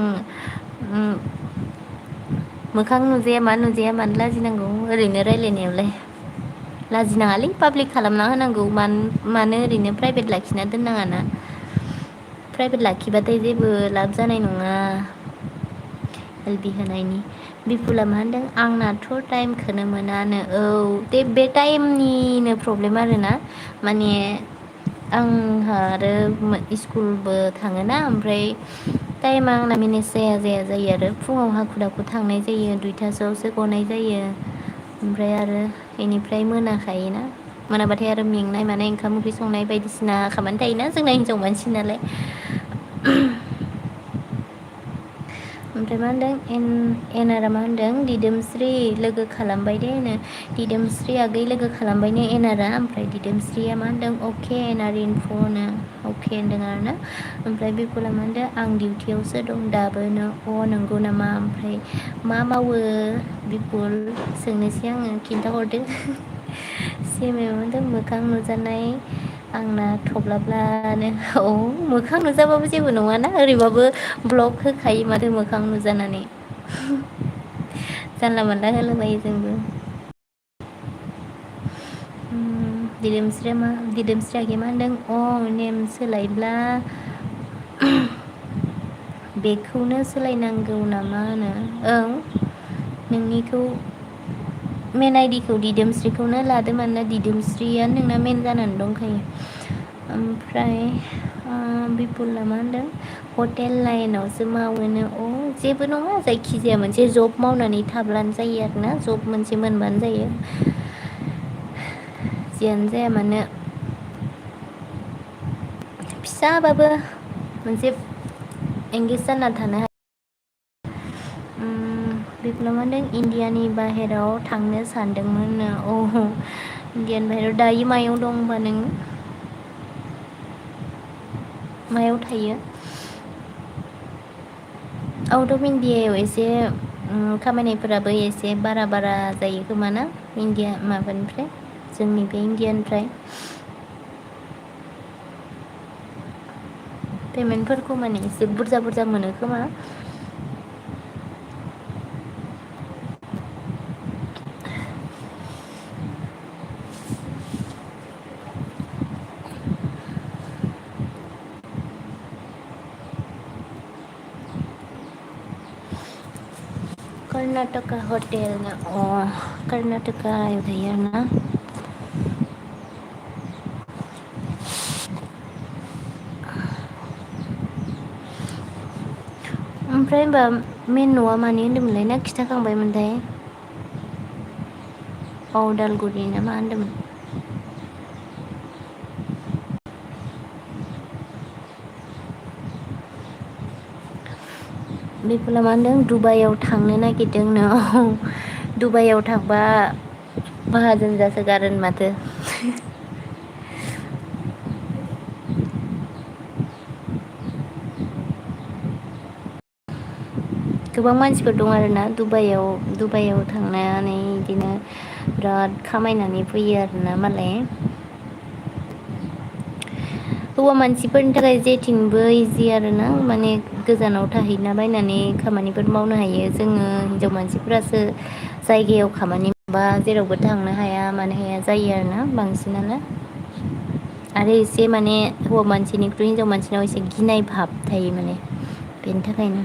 मोखां नुजाया मा नुजाया मानो लाजिनांगौ ओरैनो रायलायनायावलाय लाजिनाङालै पाब्लिक खालामना होनांगौ मानो ओरैनो प्राइभेट लाखिना दोननाङाना प्राइभेट लाखिबाथाय जेबो लाब जानाय नङा एलबि होनायनि। बिपुला मा होनदों आंनाथ' टाइमखौनो मोनानो औ बे टाइमनिनो प्रब्लेम आरोना माने आंहा आरो स्कुलबो थाङोना ओमफ्राय टाइमा आंना मेनेज जाया आरो फुङाव हाखु दाखु थांनाय जायो 2थासोआवसो गनाय जायो ओमफ्राय आरो बेनिफ्राय मोनाखायोना मोनाबाथाय आरो मेंनाय मानाय ओंखाम ओंख्रि संनाय बायदिसिना खामानि थायोना जोंना हिनजाव मानसि नालाय ओमफ्राय मा होनदों एनारा मा होनदों दिदोमस्रि लोगो खालामबाय दे नो दिदोमस्रि आगै लोगो खालामबाय नो एनारा ओमफ्राय दिदोमस्रिया मा होनदों अके एनार इनफ'नो अके होनदों आरो ना ओमफ्राय बिपुला मा होनदों आं डिउटियावसो दं दाबोनो नंगौ नामा ओमफ्राय मा मावो बिपुल सोंनोसै आङो खिन्थाहरदो सिएमए मा होनदों मोखां नुजानाय आंना थब्लाब्लानो मोखां नुजाबाबो जेबो नङाना ओरैबाबो ब्लग होखायो माथो मोखां नुजानानै जानला मानला होलाबायो जोंबो दिदोमस्रि आगैया मा होनदों नेम सोलायब्ला बेखौनो सोलायनांगौ नामा होनो नोंनिखौ मेन आइडिखौ दिदोमस्रिखौनो लादो मानोना दिदोमस्रियानो नोंना मेन जानानै दंखायो ओमफ्राय बिपुला मा होनदों हटेल लाइनावसो मावोनो जेबो नङा जायखिजाया मोनसे जब मावनानै थाब्लानो जायो आरोना जब मोनसे मोनबानो जायो जियानो जाया मानो फिसाबाबो मोनसे एंगेज जाना थानो हायो बिपुला मा होनदों इण्डियानि बाहेराव थांनो सानदोंमोननो इण्डियानि बाहेराव दायो मायाव दं होनबा नोङो मायाव थायो आउट अफ इण्डियायाव एसे खामानिफोराबो एसे बारा जायो खोमा ना इण्डिया माबानिफ्राय जोंनि बे इण्डियानिफ्राय पेमेन्टफोरखौ माने एसे बुरजा मोनो खोमा कर्नाटका हटेल कर्नाटकायाव थायो आरोना ओमफ्राय होनबा मेन न'आ मानि होन्दोंमोनलाय ना खिन्थाखांबायमोनथाय उदालगुरि ना मा होन्दोंमोन बिपुला मा होनदों दुबाइयाव थांनो नागिरदोंनो दुबाइयाव थांबा माहाजोन जासोगारो माथो गोबां मानसिफोर दं आरोना दुबाइयाव थांनानै बिदिनो बिराद खामायनानै फैयो आरोना मालाय हौवा मानसिफोरनि थाखाय जेथिंबो इजि आरोना माने गोजानाव थाहैला बायनानै खामानिफोर मावनो हायो जोङो हिनजाव मानसिफोरासो जायगायाव खामानि मावबा जेरावबो थांनो हाया मानो हाया जायो आरोना बांसिनानो आरो एसे माने हौवा मानसिनिख्रुइ हिनजाव मानसिनाव एसे गिनाय भाब थायो माने बेनि थाखायनो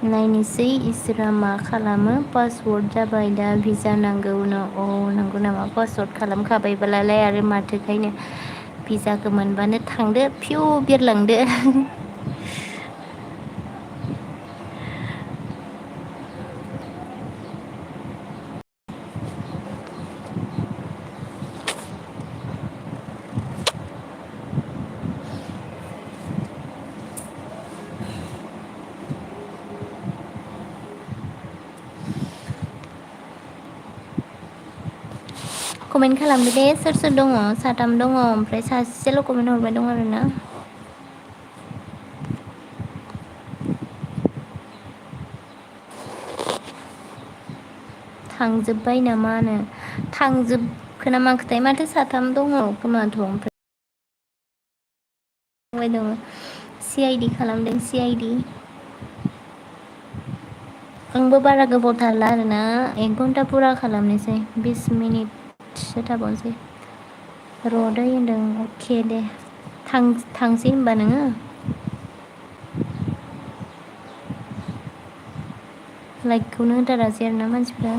नायनोसै इसोरा मा खालामो पासवर्ड जाबाय दा भिजा नांगौनो नंगौ नामा पासवर्ड खालामखाबायबालाय आरो माथोखायनो भिजाखौ मोनबानो थांदो फिउ बिरलांदो कमेन्ट खालामदो दे सोर सोर दङ साथाम दङ ओमफ्राय सासेल' कमेन्ट हरबाय दं आरोना थांजोब्बाय नामानो थांजोबखो ना माखोथाय माथो साथाम दङ खोमाथ' ओमफ्राय दङ CID खालामदों CID आंबो बारा गोबाव थारला आरोना 1 घन्टा फुरा खालामनोसै 20 मिनिटसो थाबावनोसै रदै होनदों अके दे थांसै होनबा नोङो लाइकखौनो होथारासै आरोना मानसिफ्रा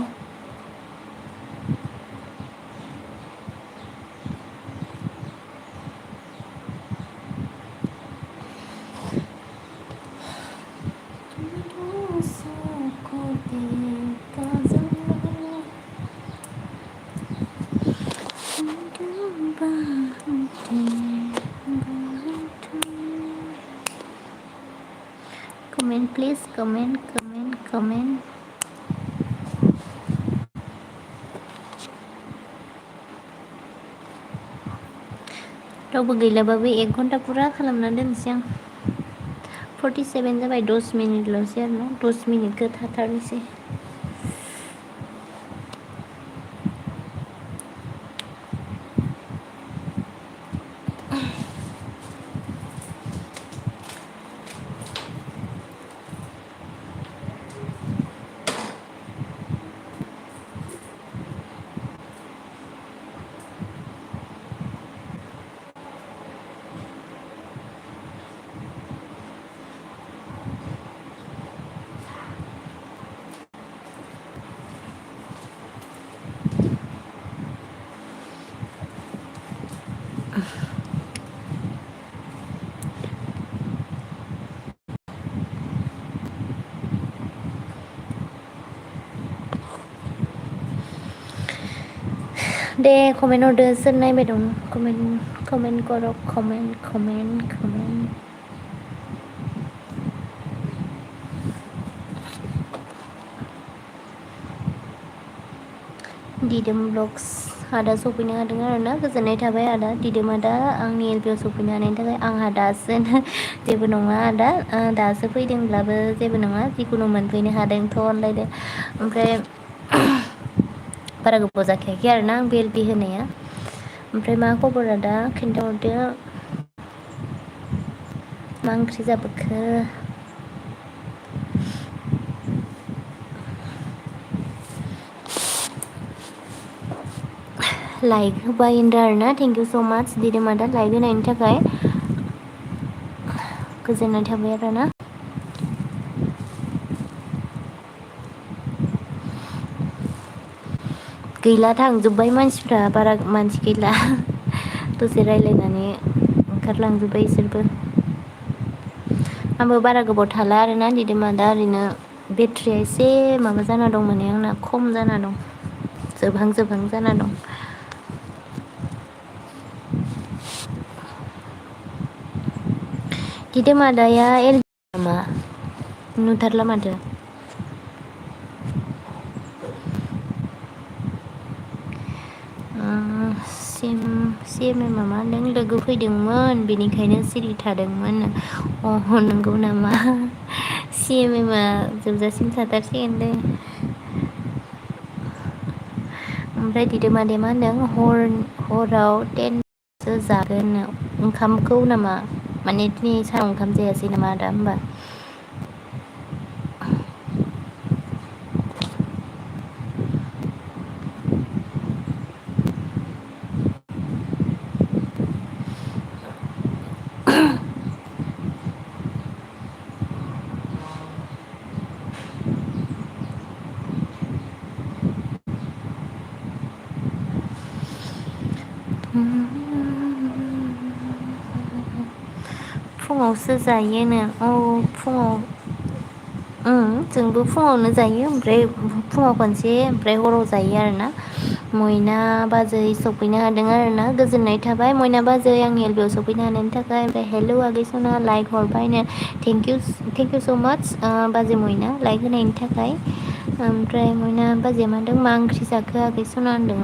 comment please comment रावबो गैलाबाबो 1 घन्टा पुरा खालामना दोनसै आं 47 जाबाय 10 मिनिटल'सै आरोना 10 मिनिटखौ थाथारनोसै दे कमेन्ट हरदो सोर नायबाय दं कमेन्ट कर कमेन्ट दिदोम ब्लग्स आदा सफैनो हादों आरोना गोजोननाय थाबाय आदा दिदोम आदा आंनि एलबियाव सफैनो हानायनि थाखाय आंहा दासो जेबो नङा आदा दासो फैदोंब्लाबो जेबो नङा जिखुनु मोनफैनो हादोंथ' अनलायदो ओमफ्राय बारा गोबाव जाखायाखै आरोना आं एलबि होनाया ओमफ्राय मा खबर आदा खिन्थाहरदो मा ओंख्रि जाबोखो लाइक होबाय होनदों आरोना थेंक इउ स' माच दिदोम आदा लाइक होनायनि थाखाय गोजोननाय थाबाय आरोना गैला थांजोब्बाय मानसिफ्रा बारा मानसि गैला दसे रायलायनानै ओंखारलांजोब्बाय इसोरबो आंबो बारा गोबाव थाला आरोना दिदोम आदा ओरैनो बेटारिया एसे माबा जाना दं माने आंना खम जाना दं जोबहां जाना दं दिदोम आदाया एलबि नामा नुथारला माथो CMMआ मा होनदों लोगो फैदोंमोन बेनिखायनो सिरि थादोंमोन नंगौ नामा CMMआ जोबजासिम थाथारसिगोन दे ओमफ्राय दिदोम आदाया मा होनदों हराव 10 जागोन ओंखामखौ नामा माने दिनै सानाव ओंखाम जायासै नामा आदा होमबा फुङावसो जायोनो फुङाव जोंबो फुङावनो जायो ओमफ्राय फुङाव खनसे ओमफ्राय हराव जायो आरोना मयना बाजै सफैनो हादों आरोना गोजोननाय थाबाय मयना बाजै आंनि एलबियाव सफैनो हानायनि थाखाय ओमफ्राय हेलौ आगै सना लाइक हरबायनो थेंक इउ स' माच बाजै मयना लाइक होनायनि थाखाय ओमफ्राय मयना बाजैया मा होनदों मा ओंख्रि जाखो आगै सना होनदों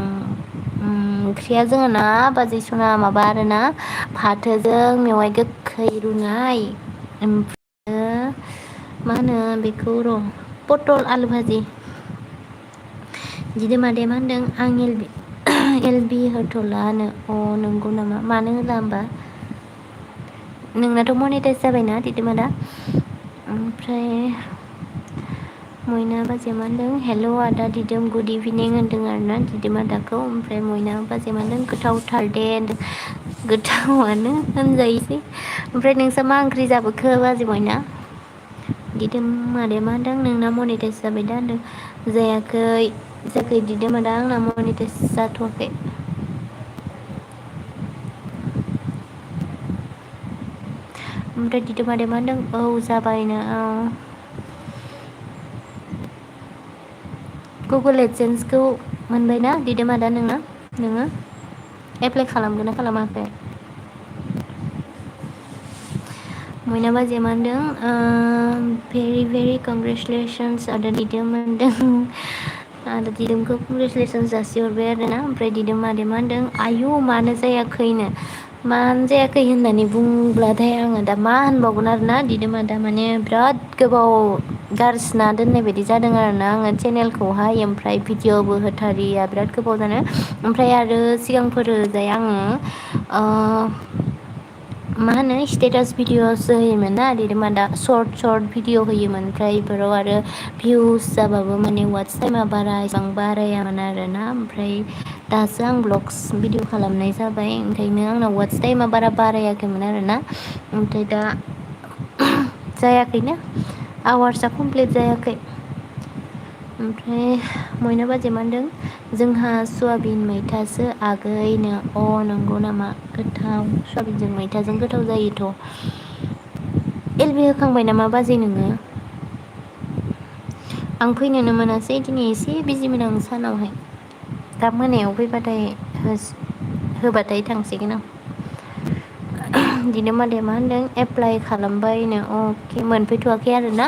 ओंख्रिया जोंना बाजै सना माबा आरोना फाथोजों मेवाइ गोखै रुनाय ओमफ्राय मा होनो बेखौ पटल आलु भाजि दिदोम आदाया मा होनदों आं एलबि होथ'लानो नंगौ नामा मानो होला होमबा नोंनाथ' मनेटाइज जाबायना दिदोम आदा ओमफ्राय मयना बाजैया मा होनदों हेल' आदा दिदोम गुड इभिनिं होनदों आरोना दिदोम आदाखौ ओमफ्राय मयना बाजैया मा होनदों गोथावथार दे होनदों गोथावआनो होनजायोसै ओमफ्राय नोंस्रा मा ओंख्रि जाबोखो बाजै मयना दिदोम आदाया मा होनदों नोंना मनेटाइज जाबाय दा होनदों जायाखै दिदोम आदा आंना मनेटाइज जाथ'वाखै ओमफ्राय दिदोम आदाया मा होनदों जाबायनो गुगोल एडसेन्सखौ मोनबायना दिदोम आदा नोङो एप्लाइ खालामगोन ना खालामाखै? मयना बाजैया मा होनदों? भेरि भेरि कंग्रेचुलेसन्स आदा दिदोम होनदों। आदा दिदोमखौ कंग्रेचुलेसन्स जासिहरबाय आरोना। ओमफ्राय दिदोम मादैया मा होनदों? आयु मानो जायाखैनो। मानो जायाखै होननानै बुंब्लाथाय आङो दा मा होनबावगोन आरोना। दिदोमा दा माने बिराद गोबाव गारसोना दोननाय बायदि जादों आरोना आङो चेनेलखौहाय। ओमफ्राय भिडिअ'बो होथारिया बिराद गोबाव जानो। ओमफ्राय आरो सिगांफोरो जाय आङो मा होनो स्टेटास भिडिअ'सो होयोमोन ना दिदोमा दा सर्ट भिडिअ' होयोमोन। ओमफ्राय बेफोराव आरो भिउस जाबाबो माने वाट्च टाइमा बारा एसेबां बारायामोन आरोना। ओमफ्राय दासो आं ब्लग्स भिडिअ खालामनाय जाबाय, ओंखायनो आंनाव वाट्च टाइमा बारा बारायाखैमोन आरोना। ओमफ्राय दा जायाखैनो, आवार्सआ कमप्लिट जायाखै। ओमफ्राय मयना बाजैया मा होनदों? जोंहा सयाबिन मैथासो आगैनो। अ नंगौ नामा? गोथाव, सयाबिनजों मैथाजों गोथाव जायोथ'। एलबि होखांबाय नामा बाजै नोङो? आं फैनोनो मोनासै दिनै एसे बिजिमोन आं सानावहाय। दा मोनायाव फैबाथाय होबाथाय थांसिगोन आं। दिदोम आदाया मा होनदों? एप्लाइ खालामबायनो। अके मोनफैथ'वाखै आरोना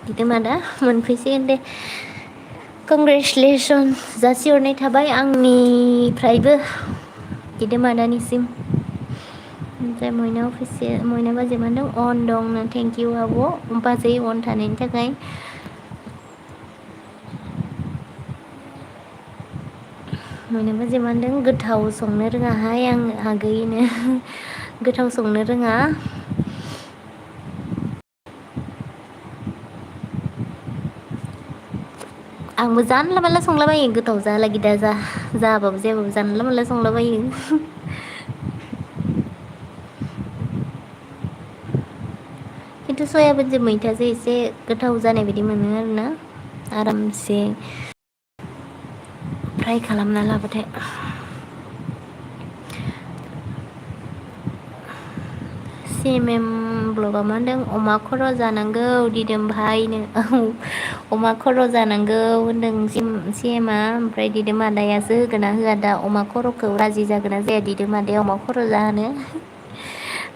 दिदोम आदा, मोनफैसिगोन दे। कंग्रेचुलेसन जासिहरनाय थाबाय आंनिफ्रायबो दिदोम आदानिसिम। ओमफ्राय मयना बाजैया मा होनदों? अन दंनो। थेंक इउ आब' बाजै अन थानायनि थाखाय। मयना बाजैया मा होनदों? गोथाव संनो रोङाहाय आं आगैनो। गोथाव संनो रोङा। आंबो जानला मानला संलाबायो, गोथाव जाला गिदा जाबाबो जायाबाबो जानला मानला संलाबायो। खिन्थु सयाबिनजों मैथाजों एसे गोथाव जानाय बायदि मोनो आरोना, आरामसे फ्राय खालामना लाबाथाय। सिएमएम ब्लगआव मा होनदों? अमा खर' जानांगौ दिदोम भायनो। अमा खर' जानांगौ होनदों सिएमआ। ओमफ्राय दिदोम आदायासो होगोन ना होआ दा अमा खर'खौ? राजि जागोन ना जाया दिदोम आदाया अमा खर' जाहोनो?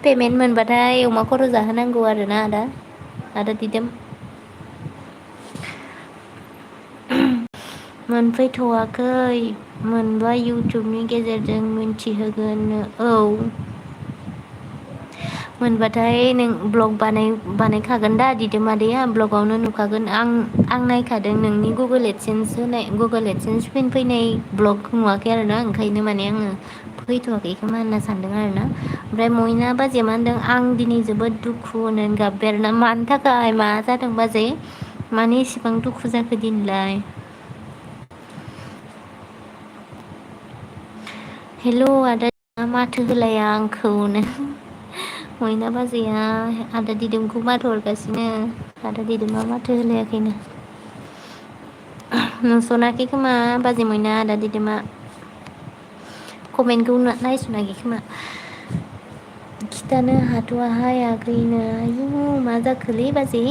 पेमेन्ट मोनबाथाय अमा खर' जाहोनांगौ आरोना आदा दिदोम। मोनफैथ'वाखै, मोनबा इउटुबनि गेजेरजों मिन्थिहोगोननो। औ मोनबाथाय नों ब्लग बानायखागोन दा दिदोम आदाया, ब्लगावनो नुखागोन। आं नायखादों नोंनि गुगोल एडसेन्स फैनाय ब्लग नुवाखै आरोना, ओंखायनो माने आङो फैथ'वाखै खोमा होनना सानदों आरोना। ओमफ्राय मयना बाजैया मा होनदों? आं दिनै जोबोद दुखु होननानै गाबबाय आरोना। मानि थाखाय? मा जादों बाजै? मानो एसेबां दुखु जाखो दिनैलाय? हेल' आदा माथो होलाया आंखौनो। मयना बाजैया आदा दिदोमखौ माथो हरगासिनो, आदा दिदोमा माथो होलायाखैनो। नुसनाखै खोमा बाजै मयना आदा दिदोमा, कमेन्टखौ नायसनाखै खोमा। खिथानो हाथ'वाहाय आगैनो। आयु मा जाखोलै बाजै?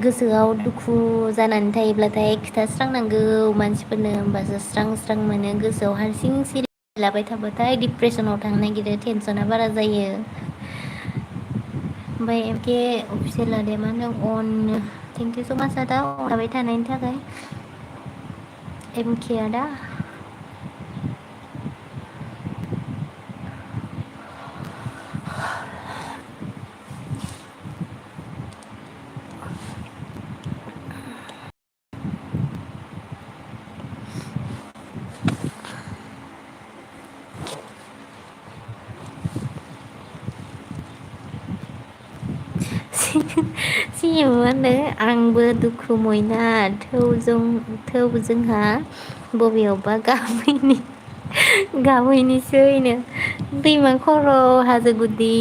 गोसोआव दुखु जानानै थायोब्लाथाय खिथास्रांनांगौ मानसिफोरनो, होमबासो स्रां स्रां मोनो। गोसोआव हारसिं सिरि लाबाय थाबाथाय डिप्रेसनाव थांनो नागिरो, टेनसना बारा जायो। ओमफ्राय एके अफिसियेल आदाया मा होनदों? अन थेंकिउ स' माच आदा अन थाबाय थानायनि थाखाय। एमके आदा सिएम मा होनो? आंबो दुखु मयना, थौ जोंहा बबेयावबा गाबहैनोसैनो। दैमा खर' हाजो गुदि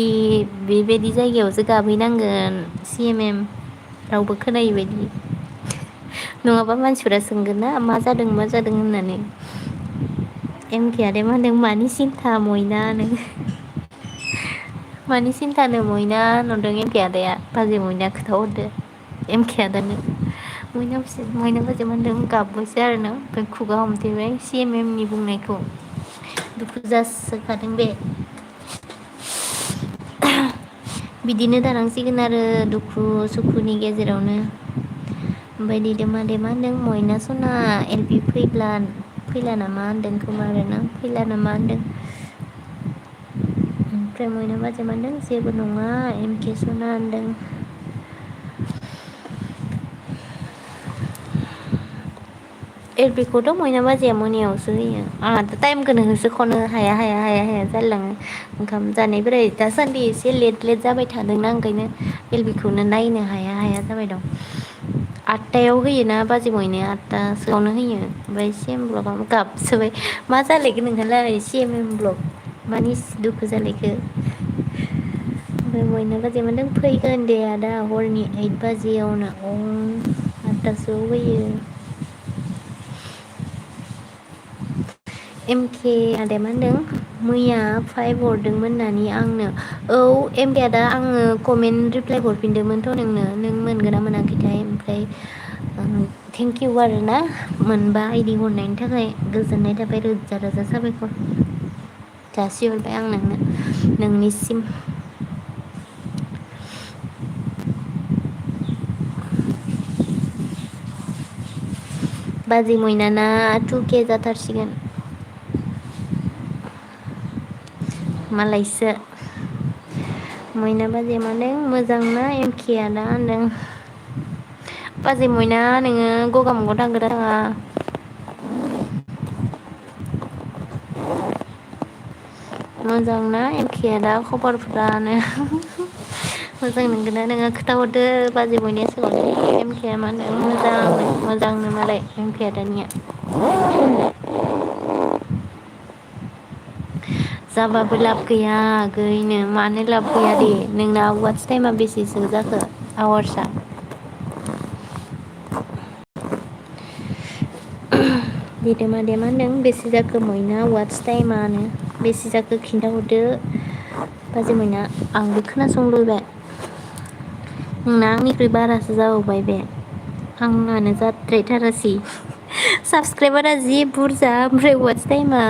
बेबायदि जायगायावसो गाबहैनांगोन सिएमएम, रावबो खोनायै बायदि। नङाबा मानसिफोरा सोंगोन ना मा जादों होननानै। एमके आदाया मा होनदों? मानि सिन्था मयनानो। मानि सिन्थानो मयना होनहरदों एमके आदाया। बाजै मयना खोथाहरदो एमके आदानो। मयना बाजैया मा होनदों गाबबायसो आरोना ओमफ्राय खुगा हमथेबाय CMMनि बुंनायखौ दुखु जासोखादों बे बिदिनो थानांसिगोन आरो दुखु सुखुनि गेजेरावनो ओमफ्राय दिदोमादै मा होनदों मयना सना LP फैला नामा होनदों खोमा आरोना फैला नामा होनदों ओमफ्राय मयना बाजैया मा होनदों जेबो नङा MK सना होनदों LP खौथ' मयना बाजैया मोनायावसो होयो आंहाथ' टाइमखौनो होसोख'नो हाया जालायलाङो ओंखाम जानायफोरा दासान्दि एसे लेट जाबाय थादोंना ओंखायनो LP खौनो नायनो हाया जाबाय दं 8टायाव होयोना बाजै मयनाया 8टासोआवनो होयो ओमफ्राय CM ब्लगआव गाबसोबाय मा जालायखो नोंहालाय CMM ब्लग मानि दुखु जालायखो ओमफ्राय मयना बाजैया मा होनदों फैगोन दे आदा हरनि 8 बाजियावनो 8टासोआव होयो MK आदाया मा होनदों मैया 5 हरदोंमोन होननानै आंनो औ MK आदा आङो कमेन्ट रिप्लाय हरफिनदोंमोनथ' नोंनो नों मोनगोना मोनाखैथाय ओमफ्राय थेंकिउ आरोना मोनबा आइदि हरनायनि थाखाय गोजोननाय थाबाय रोजा रोजा साबायखर जासिहरबाय आं नोंनिसिम बाजै मयनाना 2K जाथारसिगोन मालायसो मयना बाजैया मा होनदों मोजांना MK आदा होनदों बाजै मयना नोङो गगामुगआव थांगोना थाङा मोजांना MK आदा खबरफ्रानो मोजां नंगोना नोङा खोथाहरदो बाजै मयनाया सोंहरदों MK आ मा होनदों मोजांनो मालाय MK आदानिया जाबाबो लाब गैया गैनो मानो लाब गैया दे नोंना वाट्स टाइमा बेसेसो जाखो आवार्सआ दिदोमादैया मा होनदों बेसे जाखो मयना वाट्स टाइमानो बेसे जाखो खिन्थाहरदो बाजै मयना आंबो खोनासंलुबाय नोंना आंनिख्रुइ बारासो जाबावबाय बे आंनानो जाद्रायथारासै साबसक्राइबारा जि बुरजा ओमफ्राय वाट्स टाइमा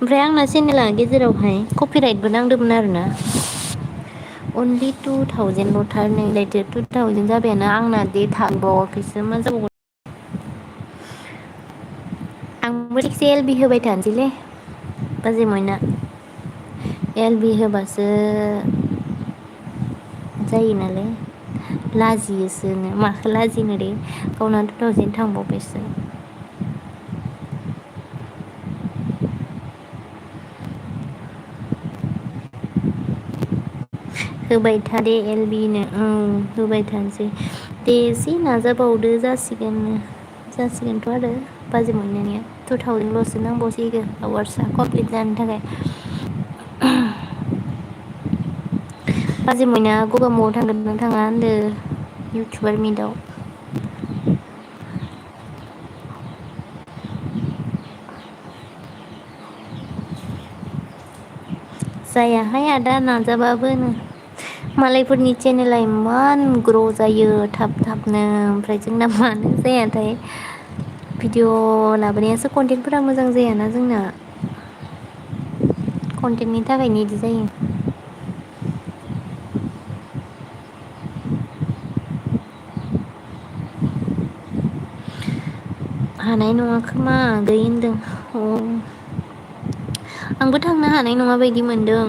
ओमफ्राय आंना चेनेला गेजेरावहाय कपिराइटबो नांदोंमोन आरोना अनलि 2000 ल'थार नैलायथो 2000 जाबायानो आंना दे थांबावाखैसो मा जाबावगोन आंबो थिगसे LB होबाय थानोसैलै बाजै मयना LB होबासो जायो नालाय लाजियोसोनो माखौ लाजिनो दे गावना 2000 थांबावबायसो होबाय था दे LB नो होबाय थानोसै दे एसे नाजाबावदो जासिगोनथ' आरो बाजै मयनानिया 2000 ल'सो नांबावसिगोन आवार्सआ कमप्लिट जानो थाखाय बाजै मयना गगामुगआव थांगोन ना थाङा होनदो इउटुबार मिटआव जायाहाय आदा नाजाबाबो मालायफोरनि चेनेला इमान ग्र' जायो थाब थाबनो ओमफ्राय जोंना मानो जायाथाय भिडिअ लाबोनायासो कन्टेन्टफोरा मोजां जायाना जोंना कन्टेन्टनि थाखायनो इदि जायो हानाय नङा खोमा आगै होनदों आंबो थांनो हानाय नङा बायदि मोनदों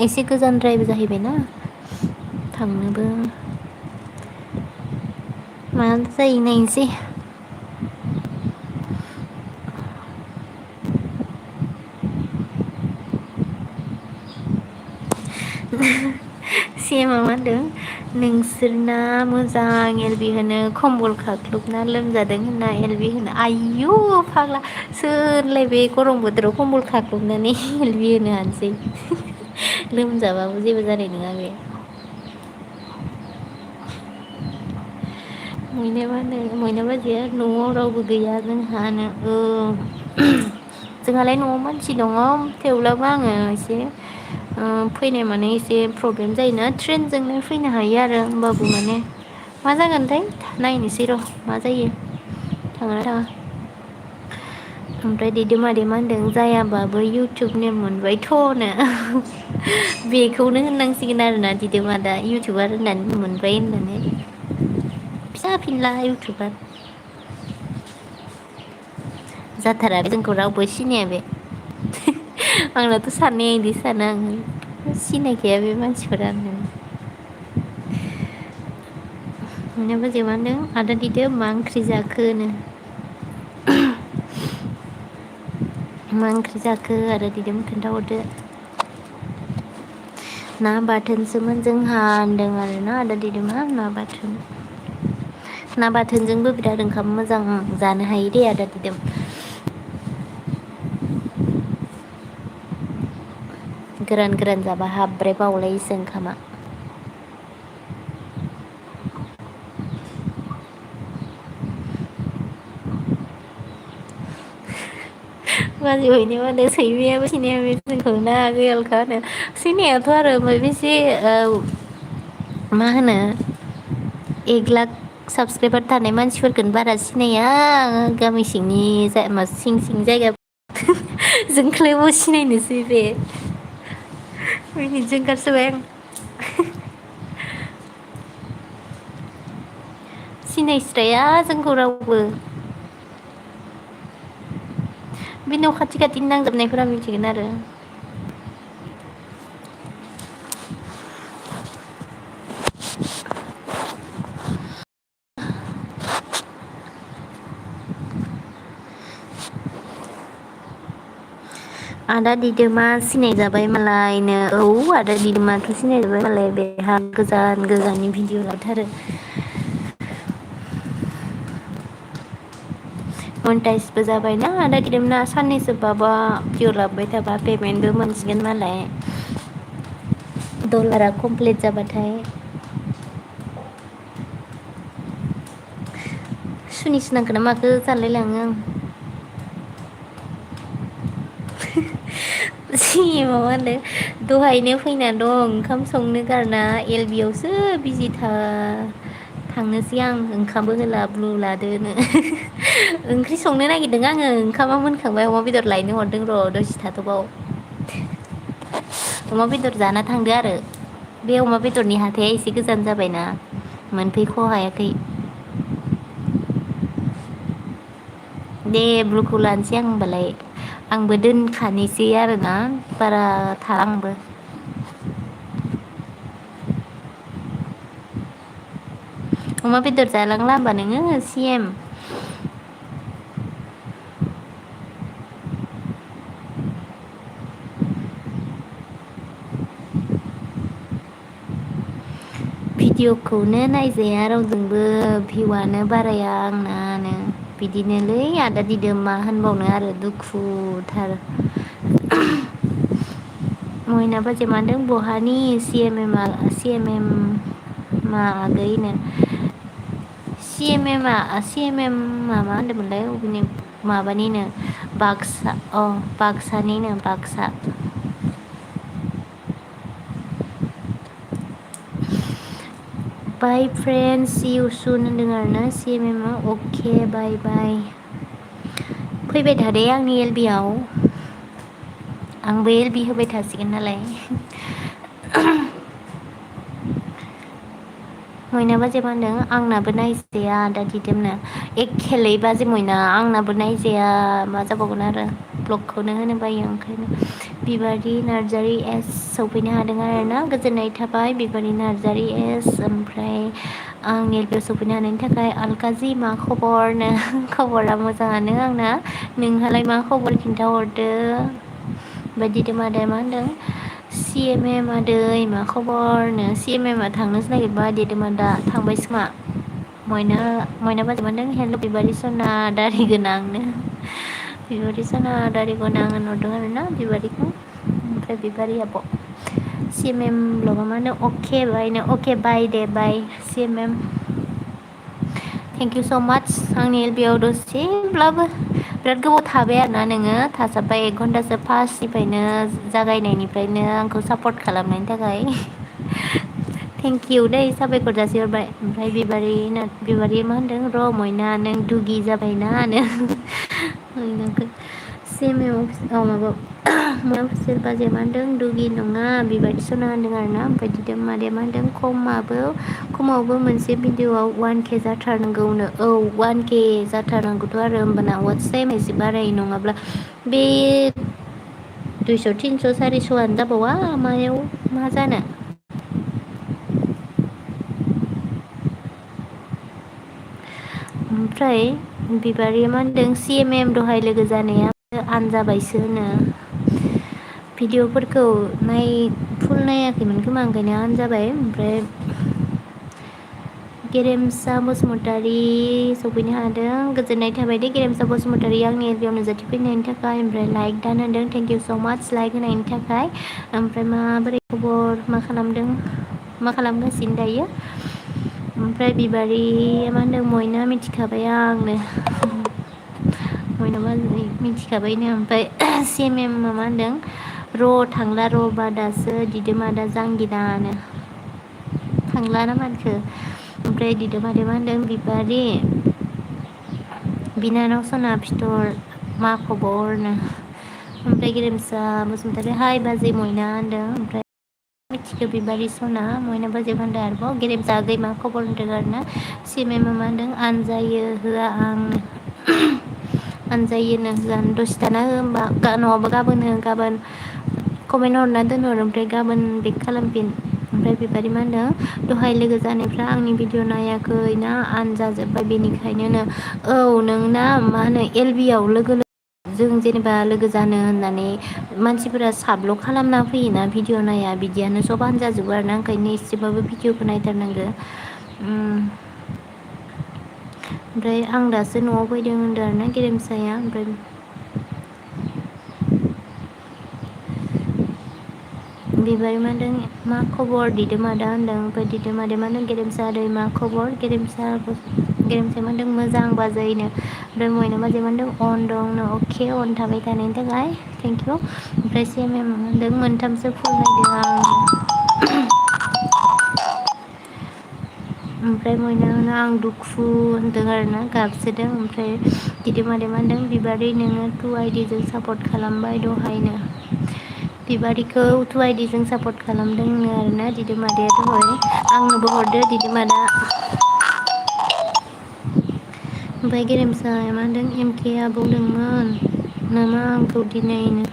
एसे गोजानद्रायबो जाहैबायना थांनोबो मा जायो नायनोसै CMआ मा होनदों नोंसोरना मोजां LB होनो खम्बल खाख्लुबना लोमजादों होनना LB होनो आयु फाग्ला सोरलाय बे गरम बोथोराव खम्बल खाख्लुबनानै LB होनो हानोसै लोमजाबाबो जेबो जानाय नङा बे मयना बाजैया न'आव रावबो गैया जोंहानो जोंहालाय न'आव मानसि दङ थेवब्लाबो आङो एसे फैनाय माने एसे प्रब्लेम जायोना ट्रेनजोंनो फैनो हायो आरो होमबाबो माने मा जागोनथाय नायनोसै र' मा जायो थाङोना थाङा। ओमफ्राय दैदेमादै मा होनदों जायाबाबो इउटुब नेम मोनबायथ'नो बेखौनो होननांसिगोन आरोना दिदोमादा इउटुबार होननानै मोनबाय होननानै फिसा फिनला इउटुबार जाथारा जोंखौ रावबो सिनाया बे आंनाथ' साननाया इदि सानो आं सिनायखाया बे मानसिफोरा होननानै बाजै मा होनदों आदा दिदोम मा ओंख्रि जाखोनो मा ओंख्रि जाखो आदा दिदोम खोन्थाहरदो। ना बाथोनसोमोन जोंहा होनदों आरोना आदा दिदोमा ना बाथोन। ना बाथोनजोंबो बिराद ओंखाम मोजां जानो हायो दे आदा दिदोम। गोरान गोरान जाबा हाब्रे बावलायोसो ओंखामा। बाजै हयनाया मा होनो सैमायाबो सिनाया बे जोंखौ ना आगै अलखा होनो सिनायाथ' आरो ओमफ्राय बेसे मा होनो 1 लाख साबसक्राइबार थानाय मानसिफोरखौनो बारा सिनाया गामि सिंनि सिं सिं जायगा जोंखोलाय सिनायनोसै बे मिनिनोसो ओंखारसोबाय आं सिनायस्राया जोंखौ रावबो बे न' खाथि खाथिनि नांजाबनायफोरा मिथिगोन आरो आदा दिदोमा सिनायजाबाय मालायनो औ आदा दिदोमाथ' सिनायजाबाय मालाय बेहा गोजान गोजाननि भिडिअ लाथारो मनिटाइसबो जाबायना आदा दिदोमना साननैसो बाबा भिडिअ लाबोबाय थाबा पेमेन्टबो मोनसिगोन मालाय डलारा कमप्लिट जाबाथाय सुनिसो नांखो ना माखो सानलायलाङो आं माबा होनदों दहायनो फैना दं ओंखाम संनो गारना एल बि आवसो बिजिथार थांनोसै आं ओंखामबो होला ब्लु लादोनो ओंख्रि संनो नागिरदों आङो ओंखामा मोनखांबाय अमा बेदर लायनो हरदों र' दसे थाथ'बाव अमा बेदर जाना थांदो आरो बे अमा बेदरनि हाथाया एसे गोजान जाबायना मोनफैख' हायाखै दे ब्लुखौ लानोसै आं होनबालाय आंबो दोनखानोसै आरोना बारा थाला आंबो अमा बेदर जालांला होमबा नोङो सि एम भिडिअखौनो नायजाया रावजोंबो भिउआनो बाराया आंनानो बिदिनोलै आदा दिदोम मा होनबावनो आरो दुखुथार मयना बाजै मा होनदों बहानि सि एम मा आगैनो सि एम एम मा होनदोंमोनलाय अबेनि माबानिनो बाक्सा बाक्सानिनो बाक्सा बाय फ्रेन्ड सि इउ सुन होनदों आरोना सि एम एम अके बाय बाय फैबाय थादे आंनि एल बि आव आंबो एल बि होबाय थासिगोन नालाय मयना बाजै मा होनदों आंनाबो नायजाया आदा दिदोमनो एखेलै बाजै मयना आंनाबो नायजाया मा जाबावगोन आरो ब्लगखौनो होनो बायो ओंखायनो बिबारि नार्जारि एस सफैनो हादों आरोना गोजोननाय थाबाय बिबारि नार्जारि एस ओमफ्राय आंनि एल पि आव सफैनो हानायनि थाखाय अलकाजि मा खबरनो खबरा मोजाङानो आंना नोंहालाय मा खबर खिन्थाहरदो ओमफ्राय दिदोमादाया मा होनदों सि एम एम आदै मा खबरनो सि एम एम आ थांनोसो नागिरबाय दिदोमादा थांबायसो खोमा मयना बाजै मा होनदों हेल' बिबारि सना दारि गोनांनो बिबारि सना दारि गोनां होनहरदों आरोना बिबारिखौ ओमफ्राय बिबारि आब' सि एम एम ब्लगा मा होनो अके बायनो अके बाय दे बाय सि एम एम थेंक इउ स' माच आंनि एल बि आव दसेब्लाबो बिराद गोबाव थाबाय आरोना नोङो थाजाबबाय 1 घन्टासो फार्स्टनिफ्रायनो जागायनायनिफ्रायनो आंखौ सापर्ट खालामनायनि थाखाय थेंक इउ दै साबायखर जासिहरबाय। ओमफ्राय बिबारि मा होनदों र' मयना नों दुगि जाबायना मयनाखौ सेमायाव माबा सोर बाजैया मा होनदों दुगि नङा बिबायदि सना होनदों आरोना। ओमफ्राय दिदोम मादैया मा होनदों खमावबो मोनसे भिडिअआव 1K जाथारनांगौनो। औ 1K जाथारनांगौथ' आरो होमबाना वाट्स टाइम एसे बारायो नङाब्ला बे 200 300 400आनो जाबावा मायाव मा जानो। ओमफ्राय बिबारिया मा होनदों CMM दहाय लोगो जानाया आनजाबायसो होनो। भिडिअफोरखौ फुल नायाखैमोन खोमा ओंखायनो आनजाबाय। ओमफ्राय गेरेमसा बसुमतारी सफैनो हादों गोजोननाय थाबाय दे गेरेमसा बसुमतारी आंनि एलबियाव नुजाथिफैनायनि थाखाय। ओमफ्राय लाइक दान होदों thank you so' much like होनायनि थाखाय। ओमफ्राय माबोरै खबर मा खालामगासिनो दायो। ओमफ्राय बिबारिया मा होनदों मयना मिथिखाबाय आंनो मयना बाजै मिथिखाबायनो। ओमफ्राय CMM मा होनदों र' थांला र' बादासो दिदोमा दा जांगिदानो थांला ना मानखो। ओमफ्राय दिदोमादै मा होनदों बिबारि बिनानाव सना फिथर मा खबरनो। ओमफ्राय गेरेमसा बसुमतारी हाय बाजै मयना होनदों। ओमफ्राय मिथिखो बिबारि सना मयना बाजै होनदों आरोबाव गेरेमसा आगै मा खबर होनदों आरोना। CMM मा होनदों आनजायो होआ आंनो आनजायोनो होआ दसे थाना हो होमबा नङाबा गाबोन कमेन्ट हरना दोनहर ओमफ्राय गाबोन बेक खालामफिन। ओमफ्राय बिबारि मा होनदों दहाय लोगो जानायफ्रा आंनि भिडिअ नायाखै ना आनजाजोब्बाय बेनिखायनो औ नोंना मा होनो LBआव लोगो जों जेनेबा लोगो जानो होननानै मानसिफोरा साबल' खालामना फैयोना भिडिअ नाया बिदियानो सब आनजाजोबो आरोना। ओंखायनो एसेबाबो भिडिअखौ नायथारनांगौ। ओमफ्राय आं दासो न'आव फैदों होनदों आरोना गेरेमसाया। ओमफ्राय बिबारि मा होनदों मा खबर दिदोमादा होनदों। ओमफ्राय दिदोमादै मा होनदों गेरेमसा आदै मा खबर गेरेमसाया मा होनदों मोजां बाजैनो। ओमफ्राय मयना बाजैया मा होनदों अन दंनो अके अन थाबाय थानायनि थाखाय थेंक इउ। ओमफ्राय CMM मा होनदों मोनथामसो फुल नायदों आं। ओमफ्राय मयना आं दुखु होनदों आरोना गाबसोदों। ओमफ्राय दिदोमादै मा होनदों बिबारि नोङो 2ID जों सापर्ट खालामबाय दहायनो। बिबारिखौ 2ID जों सापर्ट खालामदोंनो आरोना दिदोमादैया दहाय आंनोबो हरदो दिदोमादा। ओमफ्राय गेरेमसाया मा होनदों MK आ बुंदोंमोन नामा आंखौ दिनैनो।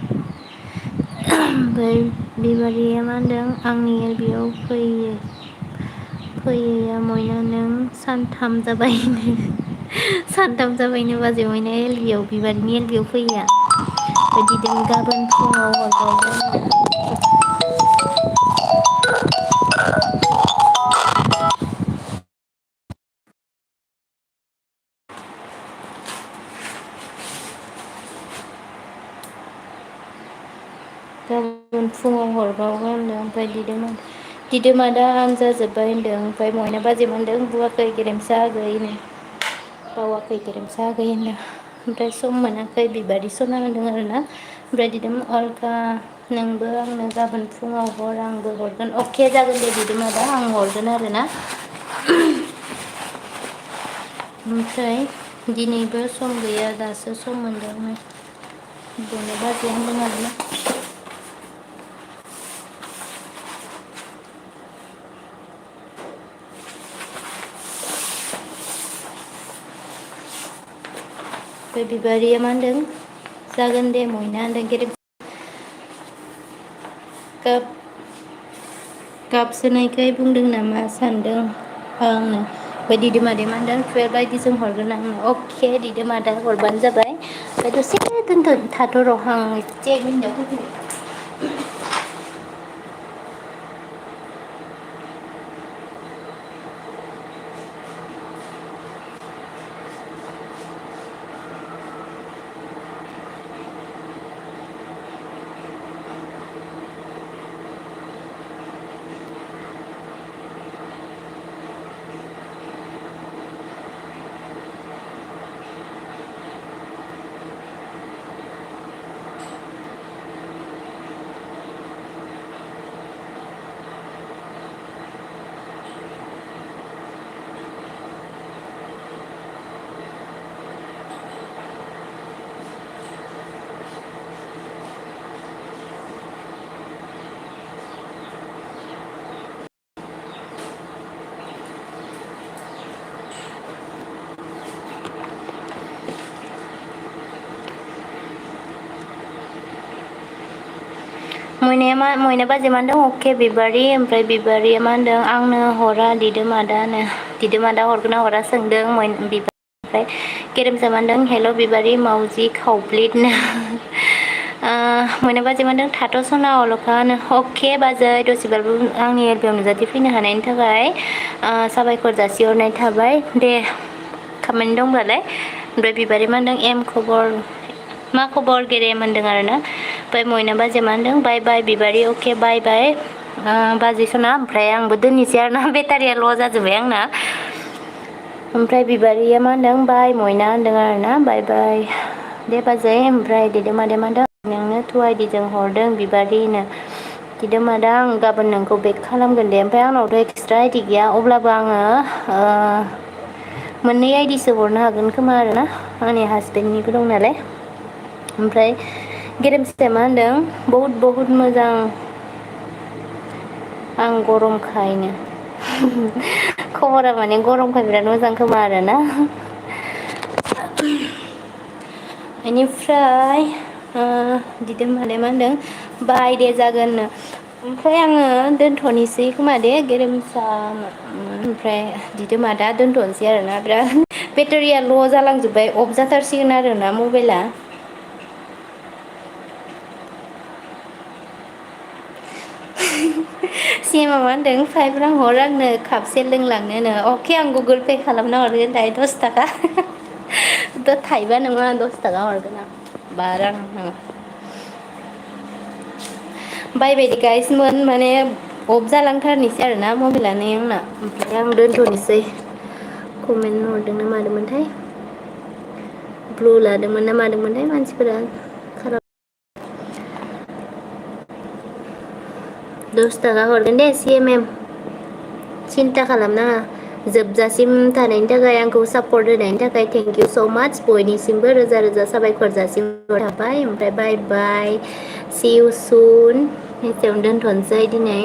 ओमफ्राय बिबारिया मा होनदों आंनि LBआव फैयैया मयना नों सानथाम जाबायनो बाजै मयना LBआव बिबारिनि LBआव फैयैया। ओमफ्राय दिदोम गाबोन फुङाव हरबावगोन। गाबोन फुङाव हरबावगोन होनदों। ओमफ्राय दिदोमादा आनजाजोब्बाय होनदों। ओमफ्राय मयना बाजै होनदों बुवाखै गेरेमसा आगैनो बावाखै गेरेमसा आगै होनदों। ओमफ्राय सम मोनाखै बिबारि सना होनदों आरोना। ओमफ्राय दिदोम अलका नोंबो आंनो गाबोन फुङाव हर आंबो हरगोन अके जागोन दे दिदोमादा आं हरगोन आरोना। ओमफ्राय दिनैबो सम गैया दासो सम मोनदों मयना बाजैया होनदों आरोना। ओमफ्राय बिबारिया मा होनदों जागोन दे मयना होनदों गाबसोनायखाय बुंदों नामा सानदों आंनो। ओमफ्राय दिदोमादैया मा होनदों 12ID जों हरगोन आं अके दिदोमादा हरबानो जाबाय। ओमफ्राय दसे थाथ' र' आं एसे मिनिटाव फैफिनगोन। मयना बाजै मा होनदों अके बिबारि ओमफ्राय बिबारिया मा होनदों आंनो हरा दिदोमादा हरगोन ना हरा सोंदों ओमफ्राय गेरेमसा मा होनदों हेल' बिबारि मावजि खावब्लिदनो मयना बाजै मा होनदों थाथ' सना अलखानो अके बाजै दसेबाबो आंनि एलबियाव नुजाथि फैनो हानायनि थाखाय साबायखर जासिहरनाय थाबाय दे खामानि दंब्लालाय ओमफ्राय बिबारि मा होनदों एम खबर मा खबर गेरेम होनदों आरो ना ओमफ्राय मयना बाजै मा होनदों बाय बाय बिबारि अके बाय बाय बाजै सना ओमफ्राय आंबो दोननोसै आरो ना बेटारिया ल' जाजोब्बाय आंना ओमफ्राय बिबारिया मा होनदों बाय मयना होनदों आरो ना बाय बाय दे बाजै ओमफ्राय देदेमादैया मा होनदों नोंनो टु आइडिजों हरदों बिबारिनो दिदोमादा आं गाबोन नोंखौ बेक खालामगोन दे ओमफ्राय आंनावथ' एक्सट्रा आइडि गैया अब्लाबो आङो मोननै आइडिसो हरनो हागोन खोमा आरोना आंनि हासबेन्डनिबो दं नालाय ओमफ्राय गेरेमसाया मा होनदों बहुद मोजां आं गरमखायनो खबरा माने गरमखाय बिराद मोजां खोमा आरोना बेनिफ्राय दिदोमालाया मा होनदों बाय दे जागोननो ओमफ्राय आङो दोनथ'नोसै खोमा दे गेरेमसा ओमफ्राय दिदोमादा दोनथ'नोसै आरोना बिराद बेटारिया ल' जालांजोब्बाय अफ जाथारसिगोन आरोना मबाइला सिएमआ मा होनदों 5 रां हर आंनो कापसे लोंलांनोनो अके आं गुगोल पे खालामना हरगोन दायो 10 थाखा थाइबा नङा 10 थाखा हरगोन आं 5 रां नङा बायबायदि गाइसमोन माने अफ जालांथारनोसै आरोना मबाइलानो आंना ओमफ्राय आं दोनथ'नोसै कमेन्ट हरदोंना मादोंमोनथाय ब्लु लादोंमोन ना मादोंमोनथाय मानसिफोरा 10 थाखा हरगोन दे सिएमएम सिन्था खालामनाङा जोबजासिम थानायनि थाखाय आंखौ सापर्ट होनायनि थाखाय थेंक इउ स' माच बयनिसिमबो रोजा रोजा साबायखर जासिहरनाय थाबाय ओमफ्राय बाय बाय सि इउ सुन एसेयावनो दोनथ'नोसै दिनै